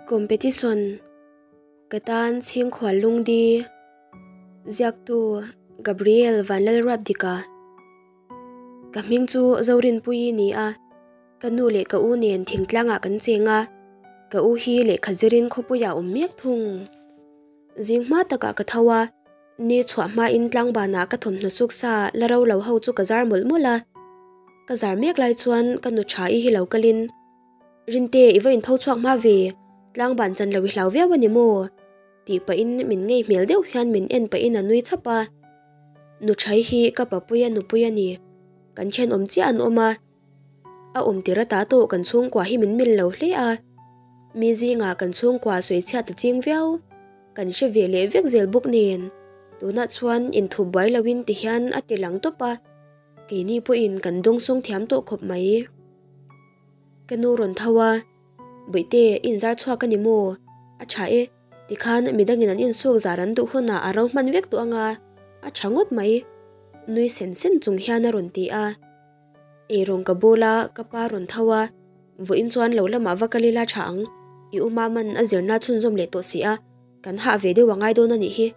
Competition Ka tan chhingkhual lungdi Ziaktu Gabriel Vanlalruatdika Ka hming chu Zorinpuii ni a, ka nu leh ka u nen thingtlangah kan cheng a, ka u hi lehkha zirin khawpuiah awm mek thung. Zing hma takah ka tho a, ni chhuah hmain tlangbanah ka thawmhnaw suk sa la ro lo ho chu ka zar mawlh mawlh a. Ka zar mek lai chuan ka nu tha i hi lo kalin Rinte, i va inpho chhuak hma ve, tlangban chan lo i hlau viau a ni maw? tih pahin min ngei hmel deuh hian min en pahin a nui chhap a. Nuthai hi ka papuia nupui a ni, kan thenawm chiah an awm a, a awm tir ata tawh kan chhungkua hi min mil lo hle a, mi zingah kan chhungkua sawi chhiat a ching viau, kan hre ve leh vek zel bawk nen, tunah chuan inthup buai loin ti hian a ti lang tawp a, keini pawhin kan dawngsawng thiam tawh khawp mai. Ka nu rawn tho a, Bawihte, i inzar chhuak a ni maw? A tha e, tikhan midangin an insuk zar an duh hunah a ro hman vek tawh anga, a tha ngawt mai, nui sen sen chung hian a rawn ti a. Eirawng ka bul a, ka pa rawn tho a, Vawiin chuan lo lamah va kal ila tha ang, i u Maman a zirna chhunzawm leh tawh si a, kan hah ve deuh a ngai dawn a nih hi,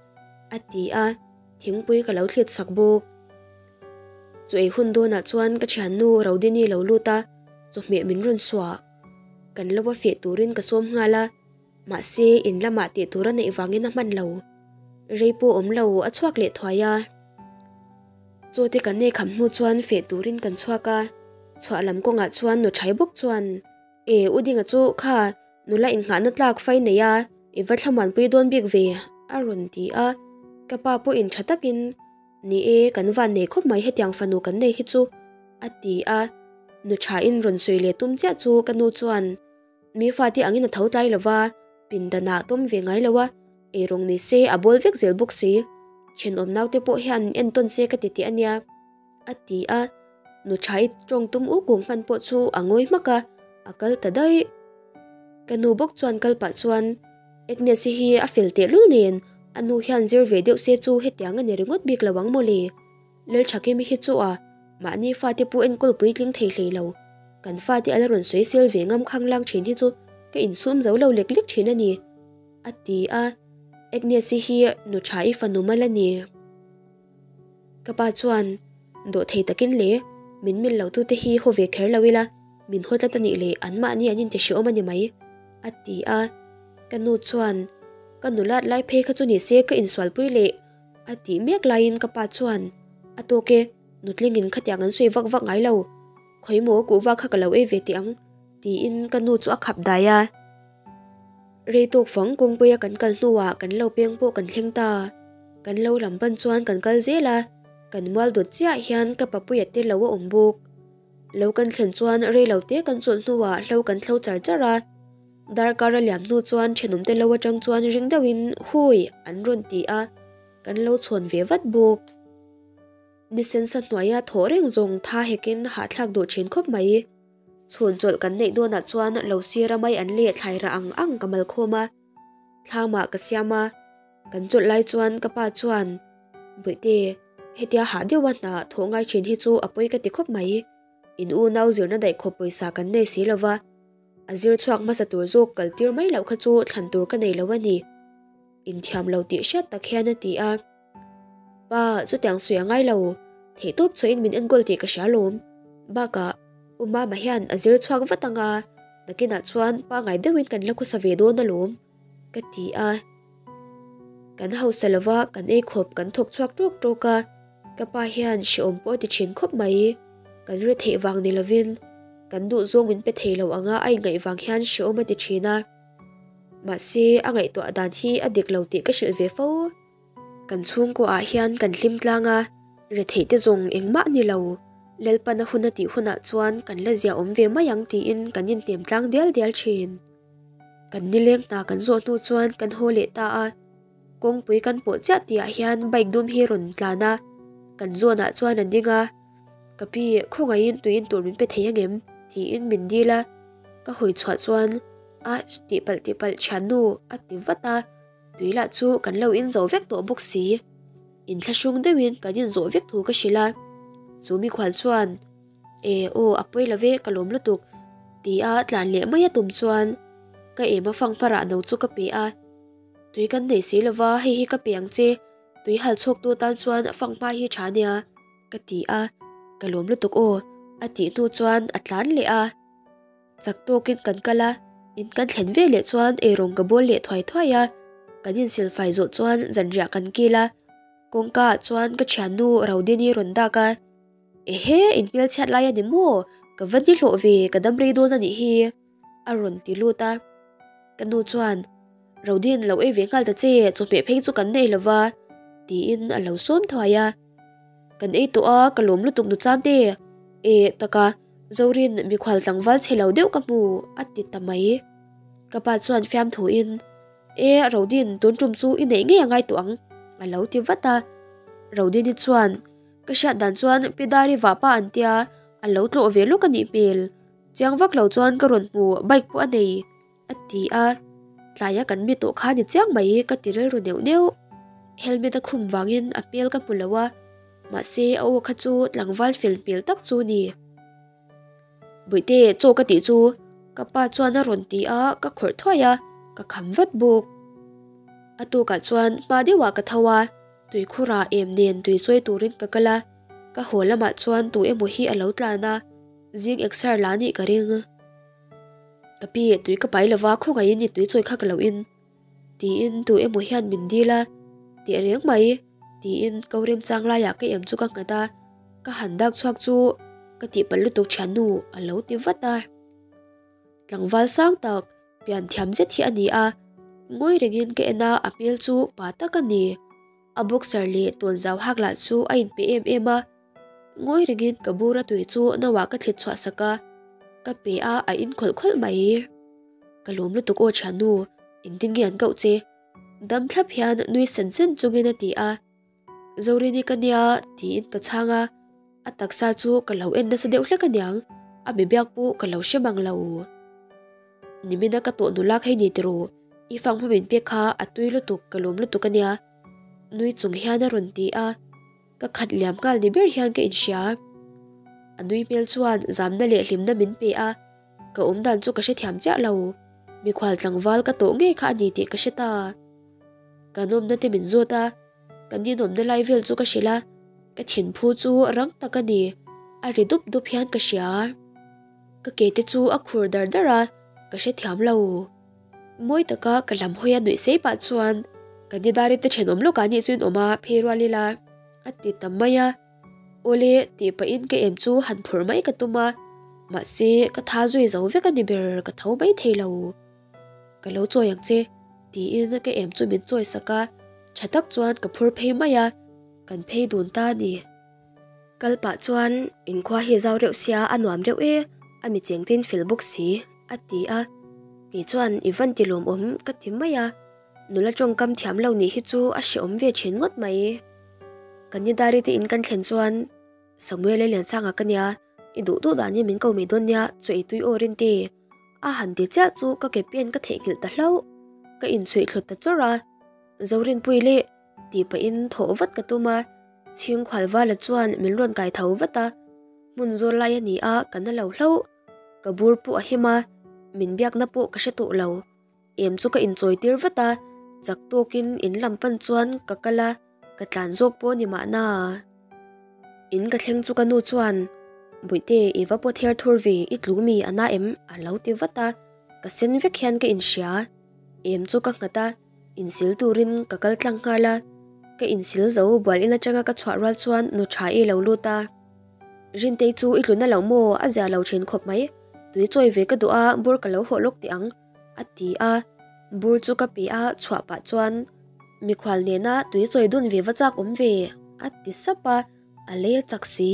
a ti a, thingpui ka lo thlit sak bawk. Chu ei hun dawnah chuan ka thiannu Rodini lo lut a, chawhmeh min rawn suah. Kan lo a feh turin ka sawm nghal a, mahse in lamah tih tur a neih vangin a hman lo. Rei pawh awm lo a chhuak leh thuai a. Chaw te kan nei kham hnu chuan feh turin kan chhuak a, chhuah lam kawngah chuan nu Thai bawk chuan, E U Dinga chu kha nula inngahna tlak fai nei a, i va thlamuanpui dawn bik ve, a rawn ti a. Ka pa pawhin tha takin Ni e, kan van nei khawp mai hetiang fanu kan nei hi chu, a ti a. Nu thain rawn sawi leh tum chiah chu ka nu chuan, Mi fate angin a tho tlai lo va, pindanah tawm ve ngai lo a, eirawng ni se a bawl vek zel bawk si. Thenawm naute pawh hian entawn se ka ti teh a nia, a ti a. Nu thai tawng tum u kung hman pawh chu a ngawi hmak a, a kal ta daih. Ka nu bawk chuan kal pah chuan, Agnes-i hi a fel tehlul nen, a nu hian zir ve deuh se chu hetiang a ni ringawt bik lo ang mawle. Lalthakimi hi chu a, mahni fate pawh enkawl puitling thei hlei lo. Kan fate a la rawn sawi sel ve ngam khanglang thin hi chu ka insum zo lo lek lek thin a ni, a ti a. Agnes-i hi nu tha-i fanu mal a ni. Ka pa chuan, Dawh thei takin le, min mil lo tute hi haw ve kher lo ila, min haw tlat a nih leh anmahni an inti hreawm a ni mai, a ti a. Ka nu chuan, Ka nulat lai phei kha chu ni se ka insualpui leh, a tih mek laiin ka pa chuan, A tawk e, nutlingin khatiang an sawi vak vak ngai lo, khawimaw kuhva kha ka lo ei ve teh ang, tiin ka nu chu a khap dai a. Rei tawk fang kawngpuia kan kal hnuah kan lo peng pawh kan thleng ta. Kan lo lam pan chuan kan kal zel a, kan mual dawt chiah hian ka papuia te lo a awm bawk. Lo kan thlen chuan rei lo te kan chawlh hnuah hlo kan thlo char char a. Darkar a liam hnu chuan thenawm te lo atang chuan ring deuhin Hui! an rawn ti a, kan lo chhawn ve vat bawk. Ni sensa hnuaia thawh reng zawng tha hekin hahthlak duh thin khawp mai. Chhun chawlh kan neih dawnah chuan lo sira mai an leh thlai rah ang ang ka mal khawm a, thlamah ka siam a, kan chawlh lai chuan ka pa chuan, Bawihte, hetia hah deuha hna thawh ngai thin hi chu a pawi ka ti khawp mai, in unau zirna daih khawp pawisa kan nei si lova, a zir chhuak hmasa tur zawk kal tir mai loh kha chu thlan tur ka nei lo a ni, inthiam lo tih hriat tak hian a ti a. Pa, chutiang sawi a ngai lo. Theihtawp chhuahin min enkawl tih ka hria lawm. Bakah, U Mama hian a zir chhuak vat ang a, nakinah chuan pangai deuhin kan la khawsa ve dawn alawm, ka ti a. Kan hausa lova kan ei khawp kan thawk chhuak tawk tawk a, ka pa hian hrehawm pawh a ti thin khawp mai. Kan ri theih vang ni lovin, kan duhzawng min pe thei lo anga a inngaih vang hian hrehawm a ti thin a. Mahse, a ngaihtuah dan hi a dik lo tih ka hrilh ve fo. Kan chhungkuaah hian kan hlim tlang a, retheih te zawng engmah ni lo. Lalpan a hun a tih hunah chuan kan la zia awm ve mai ang tiin kan inhnem tlang dial dial thin. Kan nileng hna kan zawh hnu chuan kan haw leh ta a, kawngpui kan pawh chiah tihah hian bike dum hi rawn tlan a, kan zawnah chuan a ding a, Ka pi, khawngaihin tuiin tur min pe thei angem? tiin min dil a, ka hawi chhuah chuan a tihpalh tihpalh thiannu a ti vat a. Tui lah chu kan lo in zo vek tawh bawk si. Inthlahrung deuhin kan in zawh vek thu ka hrilh a. Chu mikhual chuan, E aw a pawi lo ve ka lawm lutuk, ti a tlan leh mai a tum chuan, Ka em a fanghma rah no chu ka pe a. Tui kan nei si lova, hei hi ka pe ang che, tui hal chhuaktu tan chuan fanghma hi tha nia, ka ti a, ka lawm lutuk aw, a tih hnu chuan a tlan leh a. Chak tawkin kan kal a, in kan thlen ve leh chuan eirawng ka bawl leh thuai thuai a, kan insilfai zawh chuan zanriah kan kil a, kawngka ah chuan ka thiannu Rodini rawn dak a, Ehe, in hmelchhiat lai a ni maw? Ka va ni hlawh ve, ka dam rei dawn a nih hi, a rawn ti lut a. Ka nu chuan, Rodin, lo ei ve nghal ta che, chawhmeh phei chu kan nei lo va, tiin a lo sawm thuai a. Kan ei tawh a, ka lawm lutuk nu Chamte. E, taka. Zorin mikhual tlangval chhe lo deuh ka hmu a ti ta mai. Ka pa chuan fiamthuin, E Rodin, tun tum chu i neih ngei a ngai tawh ang a lo ti vat a. Rodini chuan, Ka hriat dan chuan Pidari vahpa an tia, a lo tlawh ve lawk a nih hmel. Chiang vak lo chuan ka rawn hmu, bike pawh a nei a ti a. Tlaia kan mi tawh kha ni chiang mai ka ti rilru neuh neuh. Helmet a khum vangin a hmel ka hmu lo a. Mahse a aw kha chu tlangval fel hmel tak chu ni. Bawihte chaw ka tih chu ka pa chuan a rawn ti a, ka khawrh thuai a, ka kham vat bawk. A tukah chuan hma deuhah ka tho a, tuikhurah em nen tui chawi turin ka kal a, ka haw lamah chuan tu emaw hi a lo tlan a, zing exer la nih ka ring. Ka pi tui ka pai lova khawngaihin i tui chawi kha ka lo in. Tiin tu emaw hian min dil a, teh reng mai tiin ko remchang laiah ka em chu ka nghat a, ka han dak chhuak chu ka tihpalh lutuk thiannu a lo ti vat a. Tlangval sang tak pian thiam zet hi a ni a, ngawi rengin ka en a, a hmel chu pa tak a ni. A boxer leh tawnzau hak lah chu a inpe em em a, ngawi rengin ka bura tui chu no ah ka thlit chhuah sak a, ka pe a, a in khawlh khawlh mai. Ka lawm lutuk aw thiannu, engtin nge an koh che? Dam thlap hian nui sen sen chungin a ti a. Zorini ka nia tiin ka chhang a, a taksa chu ka lo en nasa deuh hlek aniang, a mi biak pawh ka lo hre mang lo. Nimina ka tawh nula kha i ni tiraw? I fanghma min pek kha a tui lutuk, ka lawm lutuk ania nui chung hian a rawn ti a. Ka khat liam nghal ni ber hian ka inhria. A nui hmel chuan zamna leh hlimna min pe a, ka awmdan chu ka hrethiam chiah lo. Mikhual tlangval ka tawh ngei kha a ni tih ka hre ta. Kan awmna te min zawt a, kan inawmna lai vel chu ka hrilh a, ka thinphu chu rang tak a ni, a ri dup dup hian ka hria. Ka ke te chu a khur dar dar a, ka hrethiam lo. Mawi taka ka lam hawi a nuih sei pah chuan ka ni dar te thenawm lawkah nih chu in awm a, phei rual ila a ti ta mai a. Awle tih pahin ka em chu han phurh mai ka tum a, mahse ka tha zui zo vek a ni ber ka tho mai thei lo. Ka lo chawi ang che tiin ka em chu min chawi sak a, tha tak chuan ka phur phei mai a, kan phei dun ta a ni. Kal pah chuan inkhua hi zau reuh sia a nuam reuh e, a mi cheng tin fel bawk si a ti a, kei chuan i van ti lawmawm ka ti mai a, nula tawngkam thiam lo nih hi chu a hrehawm ve thin ngawt mai. Kan ni dari te in kan thlen chuan Samuel-a Liansanga ka nia, i duh duh danin min ko mai dawn nia, chaw ei tui aw Rinte a han ti chiah chu ka ke pen ka theihnghilh ta hlauh, ka inchhuih thlawt ta chawrh a, Zorinpui leh tih pahin thawh vat ka tum a, Chhingkhualvala chuan min rawn kai tho vat a, hmun zawl lai a ni a, ka na lo hlauh. Ka bur pawh a him a, min biakna pawh ka hre tawh lo. Em chu ka inchawi tir vat a, chak tawkin in lam pan chuan ka kal a, ka tlan zawk pawh a ni mahna. In ka thleng chu ka nu chuan, Bawihte, i va pawt her thur ve, i tlu mi a na em? a lo ti vat a, ka sen vek hian ka inhria. Em chu ka nghat a. Insil turin ka kal tlang nghal a, ka insil zo bual in atanga ka chhuah rual chuan nu tha i lo lut a. Rintei chu i tluna lo maw a zia lo thin khawp mai, tui chawi ve ka duh a bur ka lo hawh lawk teh ang a ti a, bur chu ka pe a chhuah pah chuan mikhual nena tui chawi dun ve va chak awm ve a ti sap a, a lei a chak si,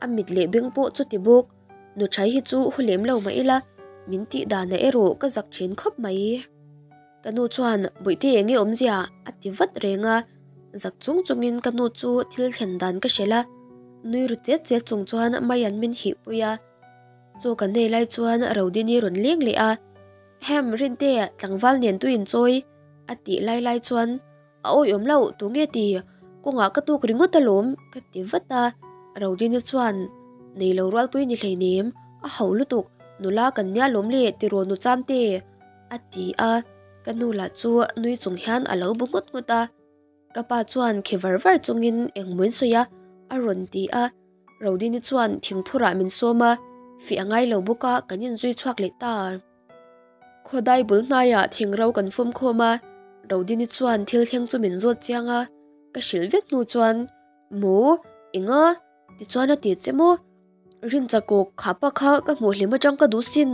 a mit leh beng pawh chu ti bawk, nu thai hi chu hu lem lo mah ila min tih danah erawh ka zak thin khawp mai. Ka nu chuan Bawihte eng nge awmzia a ti vat reng a, zak chung chungin ka nu chu thil thlen dan ka hrilh a, nui ru chet chet chung chuan mai an min hihpui a. Chaw kan nei lai chuan Rodini rawn leng leh a, Hem Rinte tlangval nen tu inchawi a tih lai lai chuan A awihawm loh tu nge ti kawngah ka tuk ringawt alawm ka ti vat a, Rodini chuan Nei lo rualpui ni hleinem a ho lutuk nula kan nia lawm le tiraw nu Chamte. A ti a, ka nu lah chu nui chung hian a lo bu nghut nghut a. Ka pa chuan khi var var chungin engmaw sawi a, a rawn ti a. Rodini chuan thingphurah min sawm a, fih a ngai lo bawk a, kan inzui chhuak leh ta. Khawdai bul hnaiah thingro kan fawm khawm a, Rodini chuan thil thleng chu min zawt chiang a, ka hrilh vek hnu chuan, Maw? Enga? Tichuan a ti che maw? Rinchakawk kha pa kha ka hmuh hlim atang ka duh sin,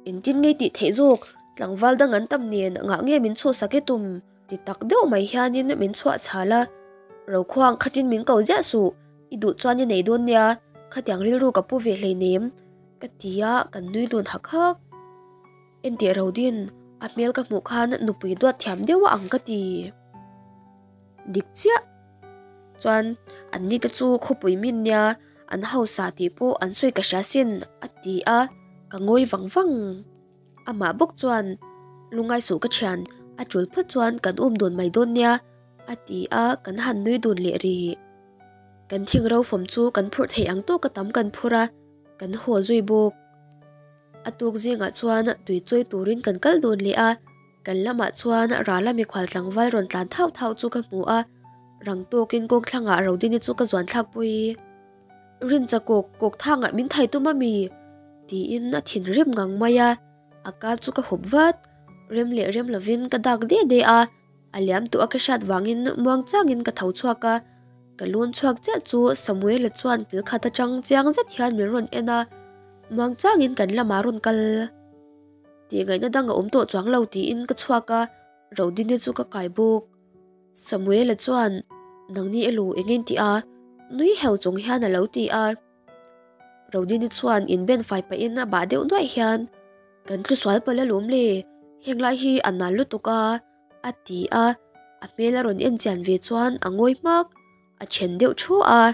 engtin nge tih theih zawk, tlangval dang an tam nen ngah nge min chhuahsak i tum? Ti tak deuh mai hianin min chhuah chhal a, Rokhuang khatin min ko ziah suh, i duh chuan i nei dawn nia, khatiang rilru ka pu ve hleinem, ka ti a, kan nui dun hak hak. Enteh Rodin, a hmel ka hmuh khan nupui duat thiam deuh a ang ka ti. Dik chiah. Chuan an ni te chu khawpui min nia, an hausa tih pawh an sawi ka hria sin, a ti a, ka ngawi vang vang. Amah bawk chuan, Lungngai suh ka thian, a tul phawt chuan kan um dun mai dawn nia, a ti a, kan han nui dun leh rih. Kan thing ro fawm chu kan phurh theih ang tawka tam kan phur a, kan haw zui bawk. A tuk zingah chuan tui chawi turin kan kal dun leh a, kan lamah chuan rala mikhual tlangval rawn tlan thauh thauh chu ka hmu a, rang tawkin kawng thlangah Rodini chu ka zuan thlak pui. Rincha kawk kawk thangah min thai tum a mi? tiin a thinrim ngang mai a, a ka chu ka hup vat. Rem leh rem lovin ka dak de de a, a liam tawh a ka hriat vangin muang changin ka tho chhuak a, ka lun chhuak chiah chu Samuela chuan kil khat atang chiang zet hian min rawn en a, muang changin kan lamah rawn kal. Tih ngaihna dang a awm tawh chuang lo tiin ka chhuak a, Rodini chu ka kai bawk. Samuela chuan, Nangni elo eng in tih a? Nui heu chung hian a lo ti a. Rodini chuan inben fai pahin a bah deuh nuaih hian, Kan tlu sual palh alawm le, heng lai hi a nal lutuk a, a ti a. A hmel a rawn en chian ve chuan a ngawi hmak, a then deuh thu a.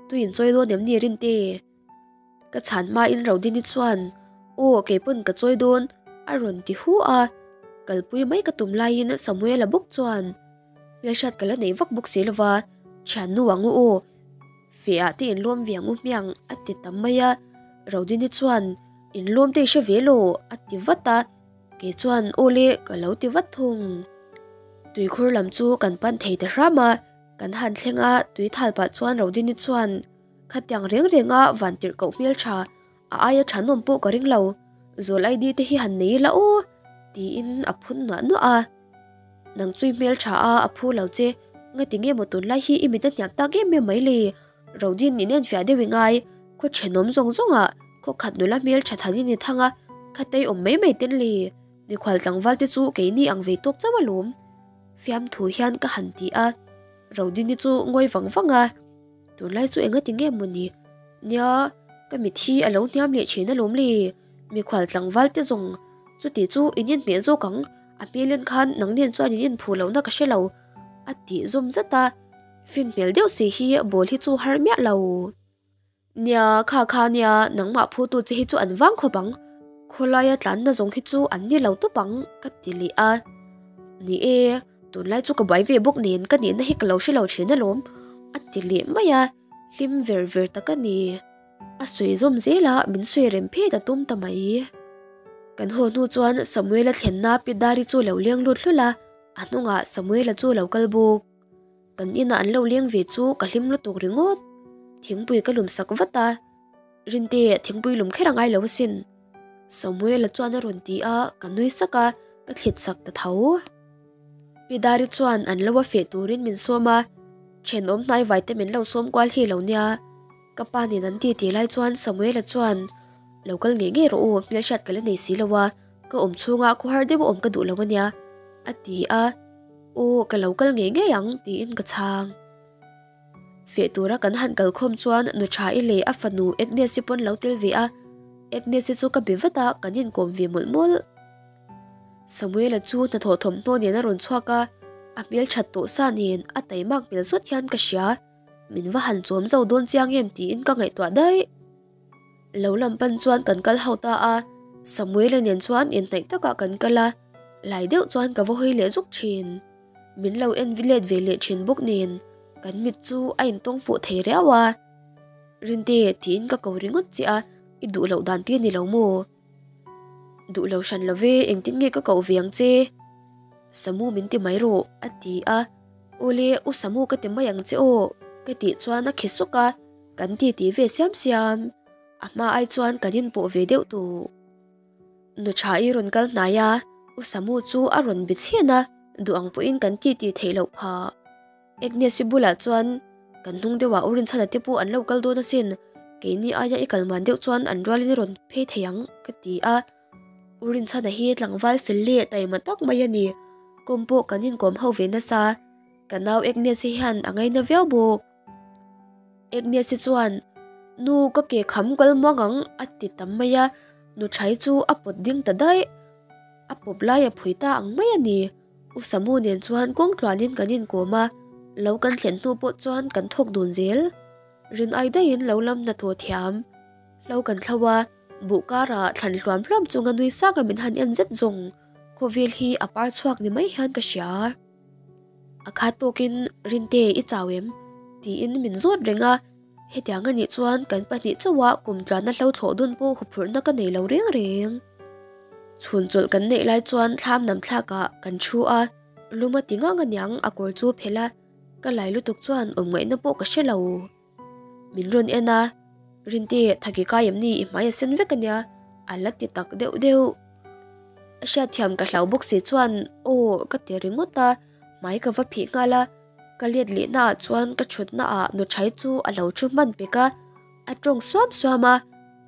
Tui in chawi dawn em ni Rinte? Ka chhan hmain Rodini chuan, Aw, kei pawn ka chawi dawn, a rawn ti hu a. Kalpui mai ka tum laiin Samuela bawk chuan, Hmelhriat ka la nei vak bawk si lova, thiannu ang u aw, feh ah te inlawm ve ang u hmiang, a ti ta mai a. Rodini chuan, Inlawm te i hre ve lo, a ti vat a. Kei chuan, Aw le, ka lo ti vat thung. Tuikhur lam chu kan pan thei ta hram a, kan han thleng a, tui thal pah chuan Rodini chuan, Khatiang reng renga van tirh koh hmel tha, a aia thanawm pawh ka ring lo, zawl ID te hi han nei ila aw, tiin a phun nuah nuah a. Nang chui hmel tha a a phu lo che, ngati nge maw tunlai hi i mit a hniam tak em em mai le, Rodin in enfiah deuh i ngai, khaw thenawm zawng zawngah khaw khat nula hmel tha than i ni thang a, khatei awm mai mai ten le, mikhual tlangval te chu keini ang vei tawk chauh alawm, fiamthu hian ka han ti a, Rodini chu ngawi vang vang a. Tunlai chu enga ti nge maw ni? Nia, ka mit hi a lo hniam leh thin alawm le, mikhual tlangval te zawng chuti chu in inhmeh zawk ang, a hmel en khan nang nen chuan in inphu lohna ka hre lo, a tih zawm zat a, fin hmel deuh si hi ball hi chu har miah lo. Nia, kha kha nia, nangmah phutu che hi chu an vang khawp ang, khawlaia tlanna zawng hi chu an ni lo tawp ang, ka ti leh a. Ni e. Tunlai chu ka buai ve bawk nen ka nihna hi ka lo hre lo thin alawm, a ti leh mai a, hlim ver ver tak a ni. A sawi zawm zel a, min sawi rem phet a tum ta mai. Kan haw hnu chuan Samuela thlenna Pi Dari chu lo leng lut hlul a, a hnungah Samuela chu lo kal bawk. Kan inah an lo leng ve chu ka hlim lutuk ringawt. Thingpui ka lum sak vat a, Rinte thingpui lum kher a ngai lo asin. Samuela chuan a rawn ti a, ka nui sak a, ka thlit sak ta tho. Pi Dari chuan an lo a feh turin min sawm a, thenawm hnaivai te min lo sawm kual hi lo nia. Ka pa nen an ti ti lai chuan Samuela chuan, Lo kal ngei ngei rawh u, hmelhriat ka la nei si lo a, ka awm chhunga khawhar deuh a awm ka duh lo ania, a ti a. Aw, ka lo kal ngei ngei ang, tiin ka chhang. Feh tura kan han kalkhawm chuan nu Tha-i leh a fanu Agnes-i pawn lo tel ve a, Agnes-i chu ka be vat a, kan inkawm ve mawlh mawlh. Samuela chu hnathawh thawmhnaw nen a rawn chhuak a, a hmel that tawh sa nen a taimak hmel zawt hian ka hria, min va han chawm zo dawn chiang em tiin ka ngaihtuah daih. Lo lam pan chuan kan kal ho ta a, Samuela nen chuan inhnaih takah kan kal a, lai deuh chuan ka va hawi leh zuk thin. Min lo en let ve leh thin bawk nen kan mit chu a intawng fuh thei riau a. Rinte tiin ka ko ringawt che a, i duh loh dan te ni lo maw? Duh lo hran lo ve, engtin nge ka koh ve ang che? Samu min ti mai rawh, a ti a. Awle, U Samu ka ti mai ang che aw, ka tih chuan a khi suk a, kan ti ti ve siam siam. A hma ai chuan kan inpawh ve deuh tawh. Nu tha i rawn kal hnai a, U Samu chu a rawn bi chhen a, duh ang pawhin kan ti ti theih loh phah. Agnes-i bulah chuan, Kan hnung deuhah U Rinchhana te pawh an lo kal dawn asin, keini aia i kal man deuh chuan an rualin i rawn phei thei ang, ka ti a. U Rinchhana hi tlangval fel leh taima tak mai a ni, kawm pawh kan inkawm ho ve nasa. Ka nau Agnes-i hian a ngaina viau bawk. Agnes-i chuan, Nu, ka ke kham kal muang ang, a ti tam mai a, nu Thai chu a pawt ding ta daih. A pawp lai a phui ta ang mai a ni. U Samu nen chuan kawng tluanin kan inkawm a, lo kan thlen hnu pawh chuan kan thawk dun zel. Rin ai daihin lo lam hnathawh thiam. Hlo kan thlo a, buh karah thlan hluam hluam chunga nui saka min han en zet zawng khawvel hi a par chhuak ni mai hian ka hria. A khat tawkin Rinte i chau em? tiin min zawt reng a, hetiang a nih chuan kan pahnih chauha kum tlanna hlo thlawh dun pawh huphurhna ka nei lo reng reng. Chhun chawlh kan neih lai chuan thlam nam thlakah kan thu a, lum a ti ngang aniang a kawr chu phelh a, ka lai lutuk chuan awm ngaihna pawh ka hre lo. Min rawn en a, Rinte, thaki kai em ni i hmai a sen vek ania, a la ti tak deuh deuh. A hriatthiam ka hlau bawk si chuan aw ka ti ringawt a, hmai ka va phih nghal a, ka let lehna ah chuan ka thutna ah nuthai chu a lo thu hman pek a, a tawng suam suam a,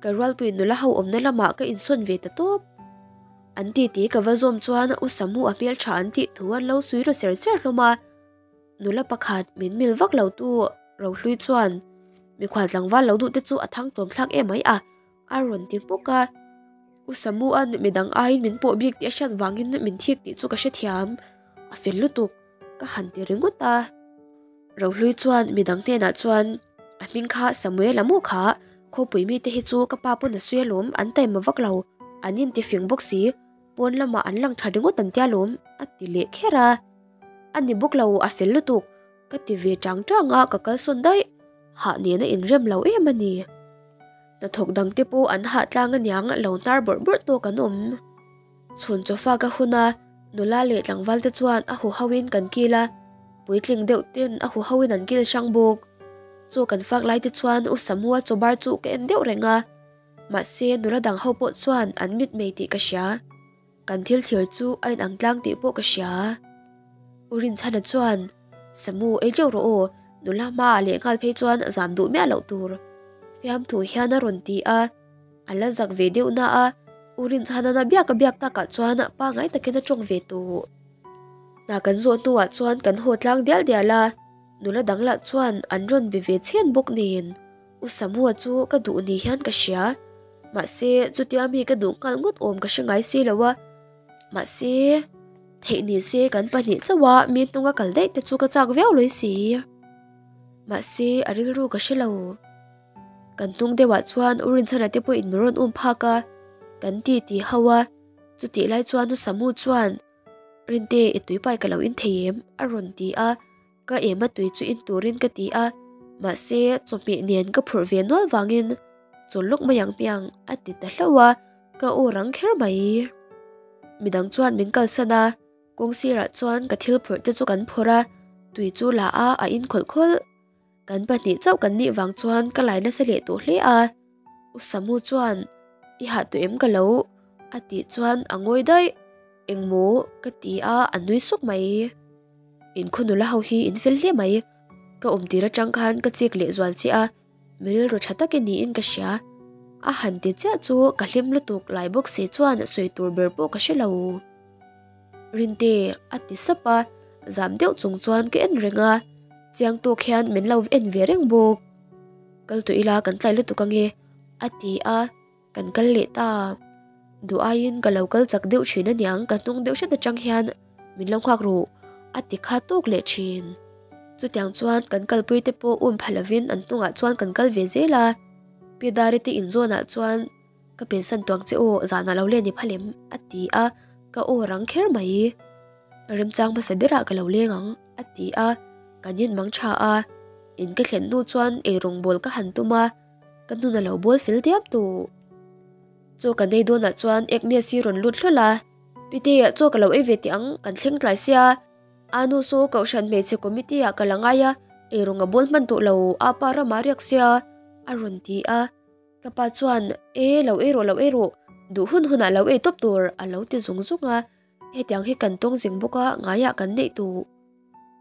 ka rualpui nula ho awmna lamah ka insawn ve ta tawp. An titi ka va zawm chuan U Samu a hmeltha an tih thu an lo sui ru ser ser hlawm a. Nula pakhat min mil vak lo tu Rohlui chuan mikhual tlangval lo duh te chu a thang tlawm thlak em mai a, a rawn ti hmuk a. U Samu-a'n midang aiin min pawh bik tih a hriat vangin min thik tih chu ka hrethiam, a fel lutuk ka han ti ringawt a. Rohlui chuan midang hnenah chuan a hming kha Samuel-a maw kha, khawpui mite hi chu ka pa pawn a sawi alawm an taima vak lo, an intifing bawk si, pawn lamah an lang tha ringawt an tia lawm a ti leh kher a. A ni bawk lo, a fel lutuk. Ka ti ve tang tang a, ka kalsawn daih. Hah nen a inrem lo em a ni. Hnathawk dang te pawh an hah tlang aniang lo hnar bawrh bawrh tawk an awm. Chhun chawfa ka hun a, nula leh tlangval te chuan a huho in kan kil a, puitling deuh ten a huho in an kil hrang bawk. Chaw kan fak lai te chuan U Samua chaw bar chu ka en deuh reng a, mahse nula dang ho pawh chuan an mitmei tih ka hria. Kan thil thlir chu a inang tlang tih pawh ka hria. U Rinchhana chuan, Samu, ei teuh rawh aw, nula hmaah leh nghal phei chuan zam duh miah loh tur. Fiamthu hian a rawn ti a, a la zak ve deuh na a, U Rinchhana na biak a biak takah chuan pangngai takin a tawng ve tawh. Hna kan zawh hnuah chuan kan haw tlang dial dial a, nula dang lah chuan an rawn be ve chhen bawk nen. U Samua chu ka duh ni hian ka hria, mahse chutia mi ka duh nghal ngawt awm ka hre ngai si lo a, mahse theih ni se kan pahnih chauh a mi hnunga kal daih te chu ka chak viau lawi si, mahse a rilru ka hre lo. Kan hnung deuhah chuan U Rinchhana te pawhin min rawn um phak a, kan ti ti ho a, chutih lai chuan U Samu chuan Rinte i tuipai ka lo in thei em? a rawn ti a. Ka ema tui chu in turin ka ti a, mahse chawhmeh nen ka phurh ve nual vangin chawl lawk mai ang hmiang a ti ta hlauh a, ka aw rang kher mai. Midang chuan min kalsan a, kawng sirah chuan ka thil phurh te chu kan phawrh a, tui chu la a a in khawlh khawlh. Kan pahnih chauh kan nih vang chuan ka lai nasa leh tawh hle a, U Samu chuan i hah tawh em ka lo a tih chuan a ngawi daih, engmaw ka ti a, a nui suk mai. Inkhaw nula ho hi in fel hle mai. Ka awm tir atang khan ka chik leh zual che a, mi rilru tha tak i niin ka hria. A han ti chiah chu ka hlim lutuk lai bawk si chuan sawi tur ber pawh ka hre lo. Rinte a ti sap a, zam deuh chung chuan ka en reng a, chiang tawk hian min lo en ve reng bawk. Kal tawh ila kan tlai lutuk ange a ti a. Kan kal leh ta. Duh aiin ka lo kal chak deuh thin aniang ka hnung deuh hret atang hian min lo nghak ruh a ti kha tawk leh thin. Chutiang chuan kan kalpui te pawh um pha lovin an hnungah chuan kan kal ve zel a. Pi Dari te inzawnah chuan ka pensan tuang che aw zanah lo len i pha lem a ti a, ka aw rang kher mai. Remchang hmasa berah ka lo leng ang a ti a, kan inmang tha a. In ka thlen hnu chuan eirawngbawl ka han tum a. Ka hnun a lo bawl fel diam tawh. Chaw kan ei dawnah chuan Agnes-i rawn lut hlawl a, Pite, chaw ka lo ei ve teh ang, kan thleng tlai sia. A nu saw Kohhran hmeichhe committee ah ka la ngai a, eirawng a bawl hman tawh lo, apa ramah riak sia, a rawn ti a. Ka pa chuan, E, lo ei rawh, lo ei rawh, duh hun hunah lo ei tawp tur, a lo ti zung zung a. Hetiang hi kan tawng zing bawk a, ngaiah kan neih duh.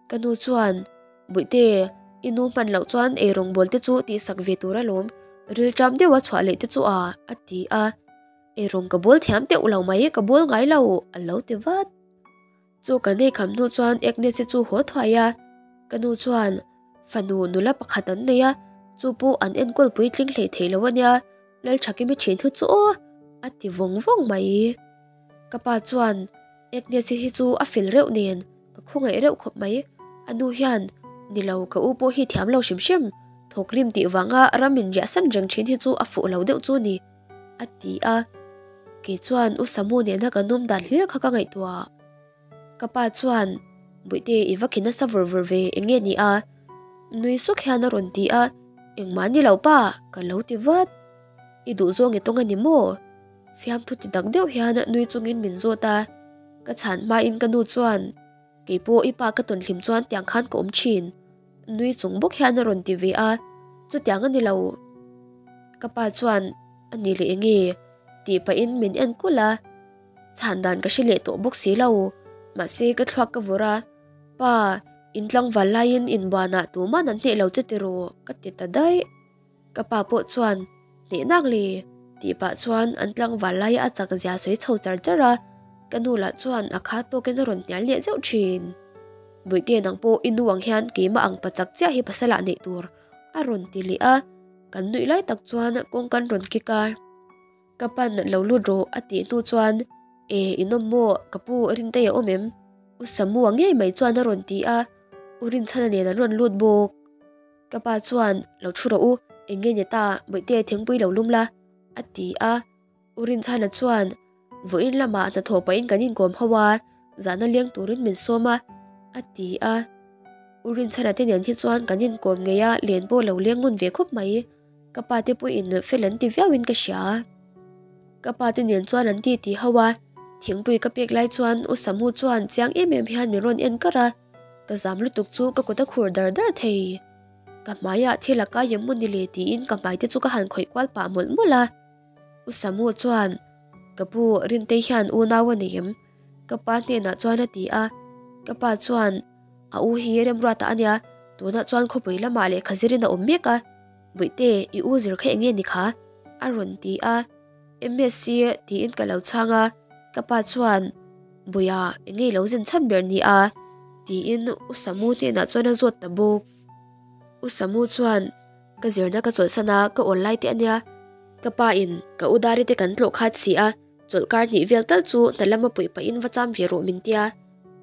Ka nu chuan, Bawihte, i nu hman loh chuan eirawng bawl te chu tihsak ve tur alawm, rilṭam deuha chhuah leh te chu a, a ti a. Eirawng ka bawl thiam teuh lo mai, ka bawl ngai lo, a lo ti vat. Chu kan ei kham hnu chuan Agnes-i chu haw thuai a, ka nu chuan fanu nula pakhat an nei a, chu pawh an enkawl puitling hlei thei lo a nia, Lalthakimi thin thu chu aw, a ti vawng vawng mai. Ka pa chuan Agnes-i hi chu a fel reuh nen ka khawngaih reuh khawp mai, a nu hian ni lo ka u pawh hi thiam lo hrim hrim, thawk rim tih vanga ram in riahsan reng thin hi chu a fuh lo deuh chu ni. A ti a, kei chuan U Samu nena ka nawm dan hlir kha ka ngaihtuah. Ka pa chuan, Bawihte i va khi nasa vur vur ve, eng nge ni a? Nui suk hian a rawn ti a, Engmah ni lo pa, ka lo ti vat. I duh zawng i tawng a ni maw? Fiamthu ti tak deuh hian nui chungin min zawt a, ka chhan hmain ka nu chuan, Keipawh i pa ka tawn hlim chuan tiang khan ka awm thin. Nui chung bawk hian a rawn ti ve a, chutiang a ni lo. Ka pa chuan a ni leh enge tih pahin min en kulh a, chhan dan ka hre leh tawh bawk si lo. Mahse ka thluak ka vawrh a, Pa, in tlangval laiin inbuanah tuman an hneh lo che tiraw? ka ti ta daih. Ka pa pawh chuan, Hneh nak le? tih pah chuan an tlangval laia a chak zia sawi chho char char a, ka nu lah chuan a kha tawkin a rawn hnial leh zeuh thin. Bawihte nang pawh i nu ang hian keimah ang pa chak chiah hi pasal ah neih tur a rawn ti leh a, kan nuih lai tak chuan kawng kan rawn kik a. Ka pan lo lut rawh a tih hnu chuan E inawm maw ka pu Rintei a awm em? U Samua ngei mai chuan a rawn ti a, U Rinchhana nen an rawn lut bawk. Ka pa chuan lo thu rawh u, eng nge ni ta Bawihte thingpui lo lum la a ti a. U Rinchhana chuan vawiin lamah hnathawh pahin kan inkawm ho a, zahna leng turin min sawm a a ti a. U Rinchhana te nen hi chuan kan inkawm ngei a, len pawh lo leng ngun ve khawp mai. Ka pa te pawhin fel an ti viauin ka hria. Ka pa te nen chuan an ti ti ho a, thingpui ka pek lai chuan U Samu chuan chiang em em hian min rawn en kar a, ka zam lutuk chu ka kut a khur dar dar thei. Ka hmaiah thil a kai em maw ni le tiin ka hmai te chu ka han khawih kual pah mawlh mawlh a. U Samu chuan, Ka pu, Rintei hian unau a nei em? Ka pa hnenah chuan a ti a, ka pa chuan, A u hi remruata a nia, tunah chuan khawpui lamah lehkha zirin a awm mek a, Bawihte, i u zir kha eng nge ni kha? a rawn ti a, MSc tiin ka lo chhang a, ka pa chuan, Bawiha, eng nge i lo zin chhan ber ni a? tiin U Samu hnenah chuan a zawt ta bawk. U Samu chuan, Ka zirna ka chawlhsan a, ka awl lai te a nia, ka pa in ka u Dari te kan tlawh khat si a, chawlhkar hnih vel tal chu hna lama puih pahin va cham ve rawh min tia,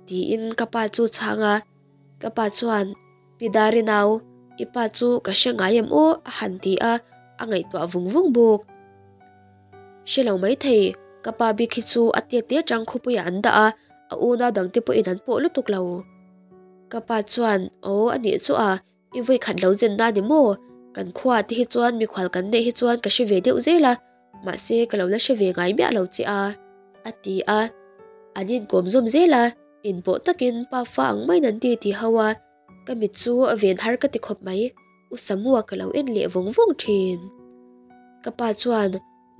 tiin ka pa chu chhang a, ka pa chuan, Pi Dari nau, i pa chu ka hre ngai em aw a han ti a, a ngaihtuah vung vung bawk. Hre lo mai thei, ka pa bik hi chu a tet te atang khawpuiah an dah a, a unau dangte pawhin an pawh lutuk lo. Ka pa chuan, Aw a nih chu a, I vawi khat lo zen na ni maw? Kan khua te hi chuan mikhual kan neih hi chuan ka hre ve deuh zel a, mahse ka lo la hre ve ngai miah lo che a. A ti a, an inkawm zawm zel a, inpawh takin pa fa ang maiin an ti ti ho a, ka mit chu a ven har ka ti khawp mai, U Samua ka lo en leh vawng vawng thin. Ka pa chuan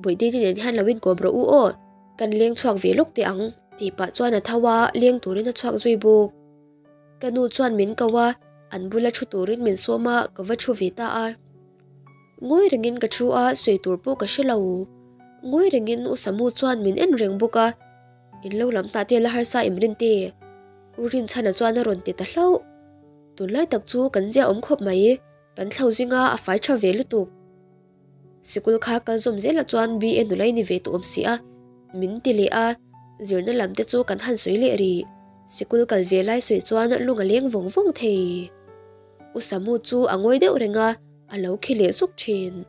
Bawihte te nen hian lo inkawm rawh u aw, kan leng chhuak ve lawk teh ang tih pah chuan a tho a, leng turin a chhuak zui bawk. Ka nu chuan min ko a, an bula thu turin min sawm a, ka va thu ve ta a. Ngawi rengin ka thu a, sawi tur pawh ka hre lo. Ngawi rengin U Samu chuan min en reng bawk a, In lo lam tah te la harsa em Rinte? U Rinchhana chuan a rawn ti ta hlauh. Tunlai tak chu kan zia awm khawp mai, kan thlo zinga a fai tha ve lutuk. Sikul kha kal zawm zelah chuan BA nula i ni ve tawh awm si a, min ti leh a, zirna lam te chu kan han sawi leh rih. Sikul kal ve lai sawi chuan lung a leng vawng vawng thei. U Samu chu a ngawi deuh reng a, a lo khi leh zuk thin.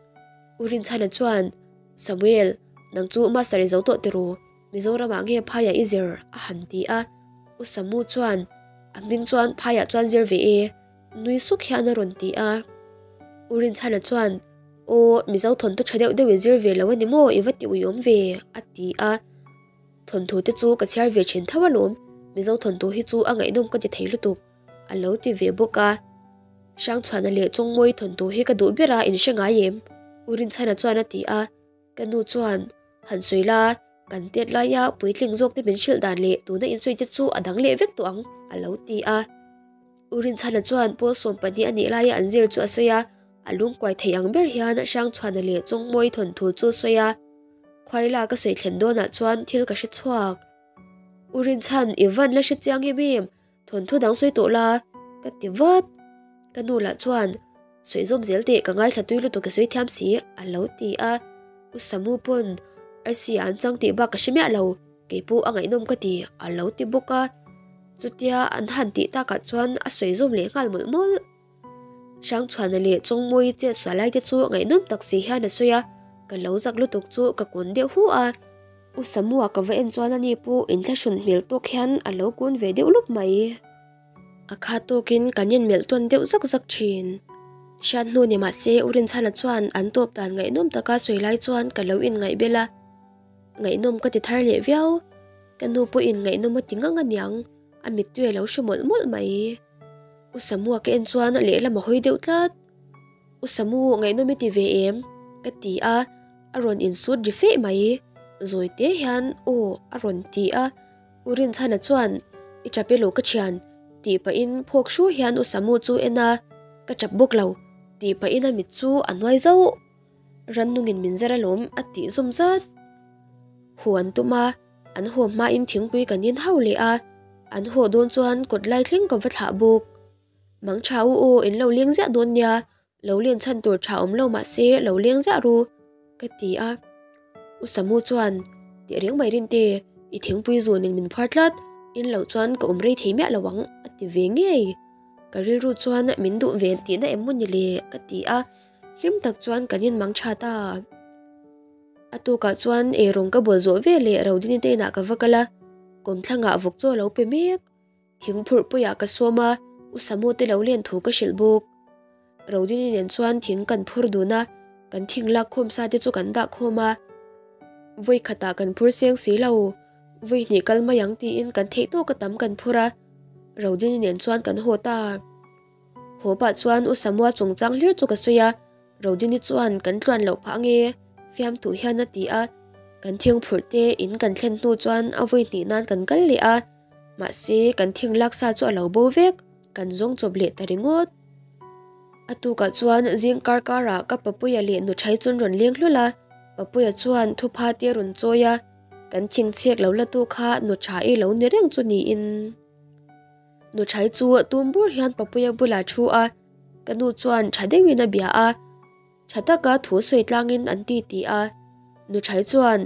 U Rinchhana chuan, Samuel, nang chu master i zo tawh tiraw? Mizoramah nge phaiah i zir? a han ti a. U Samu chuan, A hming chuan phaiah chuan zir ve e. Nui suk hian a rawn ti a. U Rinchhana chuan. Aw, Mizo thawnthu tha deuh deuh i zir ve lo a ni maw, i va ti uiawm ve, a ti a. Thawnthu te chu ka chhiar ve thin tho alawm, Mizo thawnthu hi chu a ngaihnawm ka ti thei lutuk, a lo ti ve bawk a. Hrangchhuana leh Chawngmawii thawnthu hi ka duh ber a, in hre ngai em? U Rinchhana chuan a ti a. Ka nu chuan, Han sawi la, kan tet laia puitling zawk te min hrilh dan leh tuna insawi te chu a dang leh vek tawh ang, a lo ti a. U Rinchhana chuan Paul 12 a nih laia an zir chu a sawi a, a lungkuai thei ang ber hian Hrangchhuana leh Chawngmawii thawnthu chu a sawi a. Khuaila ka sawi thlen dawnah chuan thil ka hre chhuak. U Rinchhan, i van la hre chiang em em? Thawnthu dang sawi tawh la, ka ti vat. Ka nu lah chuan, Sawi zawm zel teh, ka ngaithla tui lutuk ka sawi thiam si, a lo ti a. U Samu pawn, Arsi ah an chang tih bak ka hre miah lo, kei pawh a ngaihnawm ka ti, a lo ti bawk a. Chutia an han tih takah chuan a sawi zawm leh nghal mawlh mawlh. Hrangchhuana leh Chawngmawii chet sual lai te chu ngaihnawm tak si hian a sawi a, ka lo zak lutuk chu ka kun deuh hu a. U Samua ka va en chuan ani pawh inthlahrun hmel tawk hian a lo kun ve deuh lup mai. A khat tawkin kan inmelh tawn deuh zak zak thin. Hriat hnu ni mah se U Rinchhana chuan an tawp dan ngaihnawm taka sawi lai chuan ka lo inngaihbel a. Ngaihnawm ka ti thar leh viau. Ka nu pawhin ngaihnawm a ti ngang aniang, a mittui a lo hru mawlh mawlh mai. U Samua ka en chuan lehlam a hawi deuh tlat. U Samu, ngaihnawm i ti ve em? ka ti a, a rawn insut ri feih mai. Zawi te hian aw a rawn ti a. U Rinchhana chuan, I chap elo ka thian, tih pahin phawk hru hian U Samu chu en a, Ka chap bawk lo, tih pahin a mit chu a nuai zauh. Rannungin min zar alawm a tih zawm zat. Hu an tum a. An haw hmain thingpui kan in hau leh a, an haw dawn chuan kawt lai thleng ka va thlah bawk. Mang tha u aw, in lo leng ziah dawn nia, lo len chhan tur tha awm lo mah se lo leng ziah ru, ka ti a. U Samu chuan, Teh reng mai Rinte, i thingpui zunin min phuar tlat, in loh chuan ka awm rei thei miah lo ang, a ti ve ngei. Ka rilru chuan min duh ve tihna em maw ni le, ka ti a, hlim tak chuan kan in mang tha ta. A tukah chuan eirawng ka bawl zawh ve leh Rodini te inah ka va kal a, kawmthlangah vawk chaw a lo pe mek. Thing phurh puiah ka sawm a, U Samu te lo len thu ka hrilh bawk. Rodini nen chuan thing kan phur dun a, kan thing lak khawm sa te chu kan dah khawm a. Vawi khatah kan phur seng si lo, vawi hnih kal mai ang tiin kan theih tawk a tam kan phur a, Rodini nen chuan kan haw ta. Haw pah chuan U Samua chungchang hlir chu ka sawi a, Rodini chuan kan tluan loh phah nge? Fiamthu hian a ti a, kan thing phurh te in kan thlen hnu chuan a vawi hnih nan kan kal leh a, mahse kan thing lak sa chu a lo bo vek, kan zawng chawp leh ta ringawt. A tukah chuan zing kar karah ka Papuia leh Nuthai chuan rawn leng hlul a, Papuia chuan thupha te a rawn chawi a, kan thing chhek lo la tu kha Nuthai lo ni reng chu niin. Nuthai chu tum bur hian Papuia bulah thu a, Ka nu chuan tha deuhin a bia a, tha taka thu sawi tlangin an ti ti a. Nuthai chuan,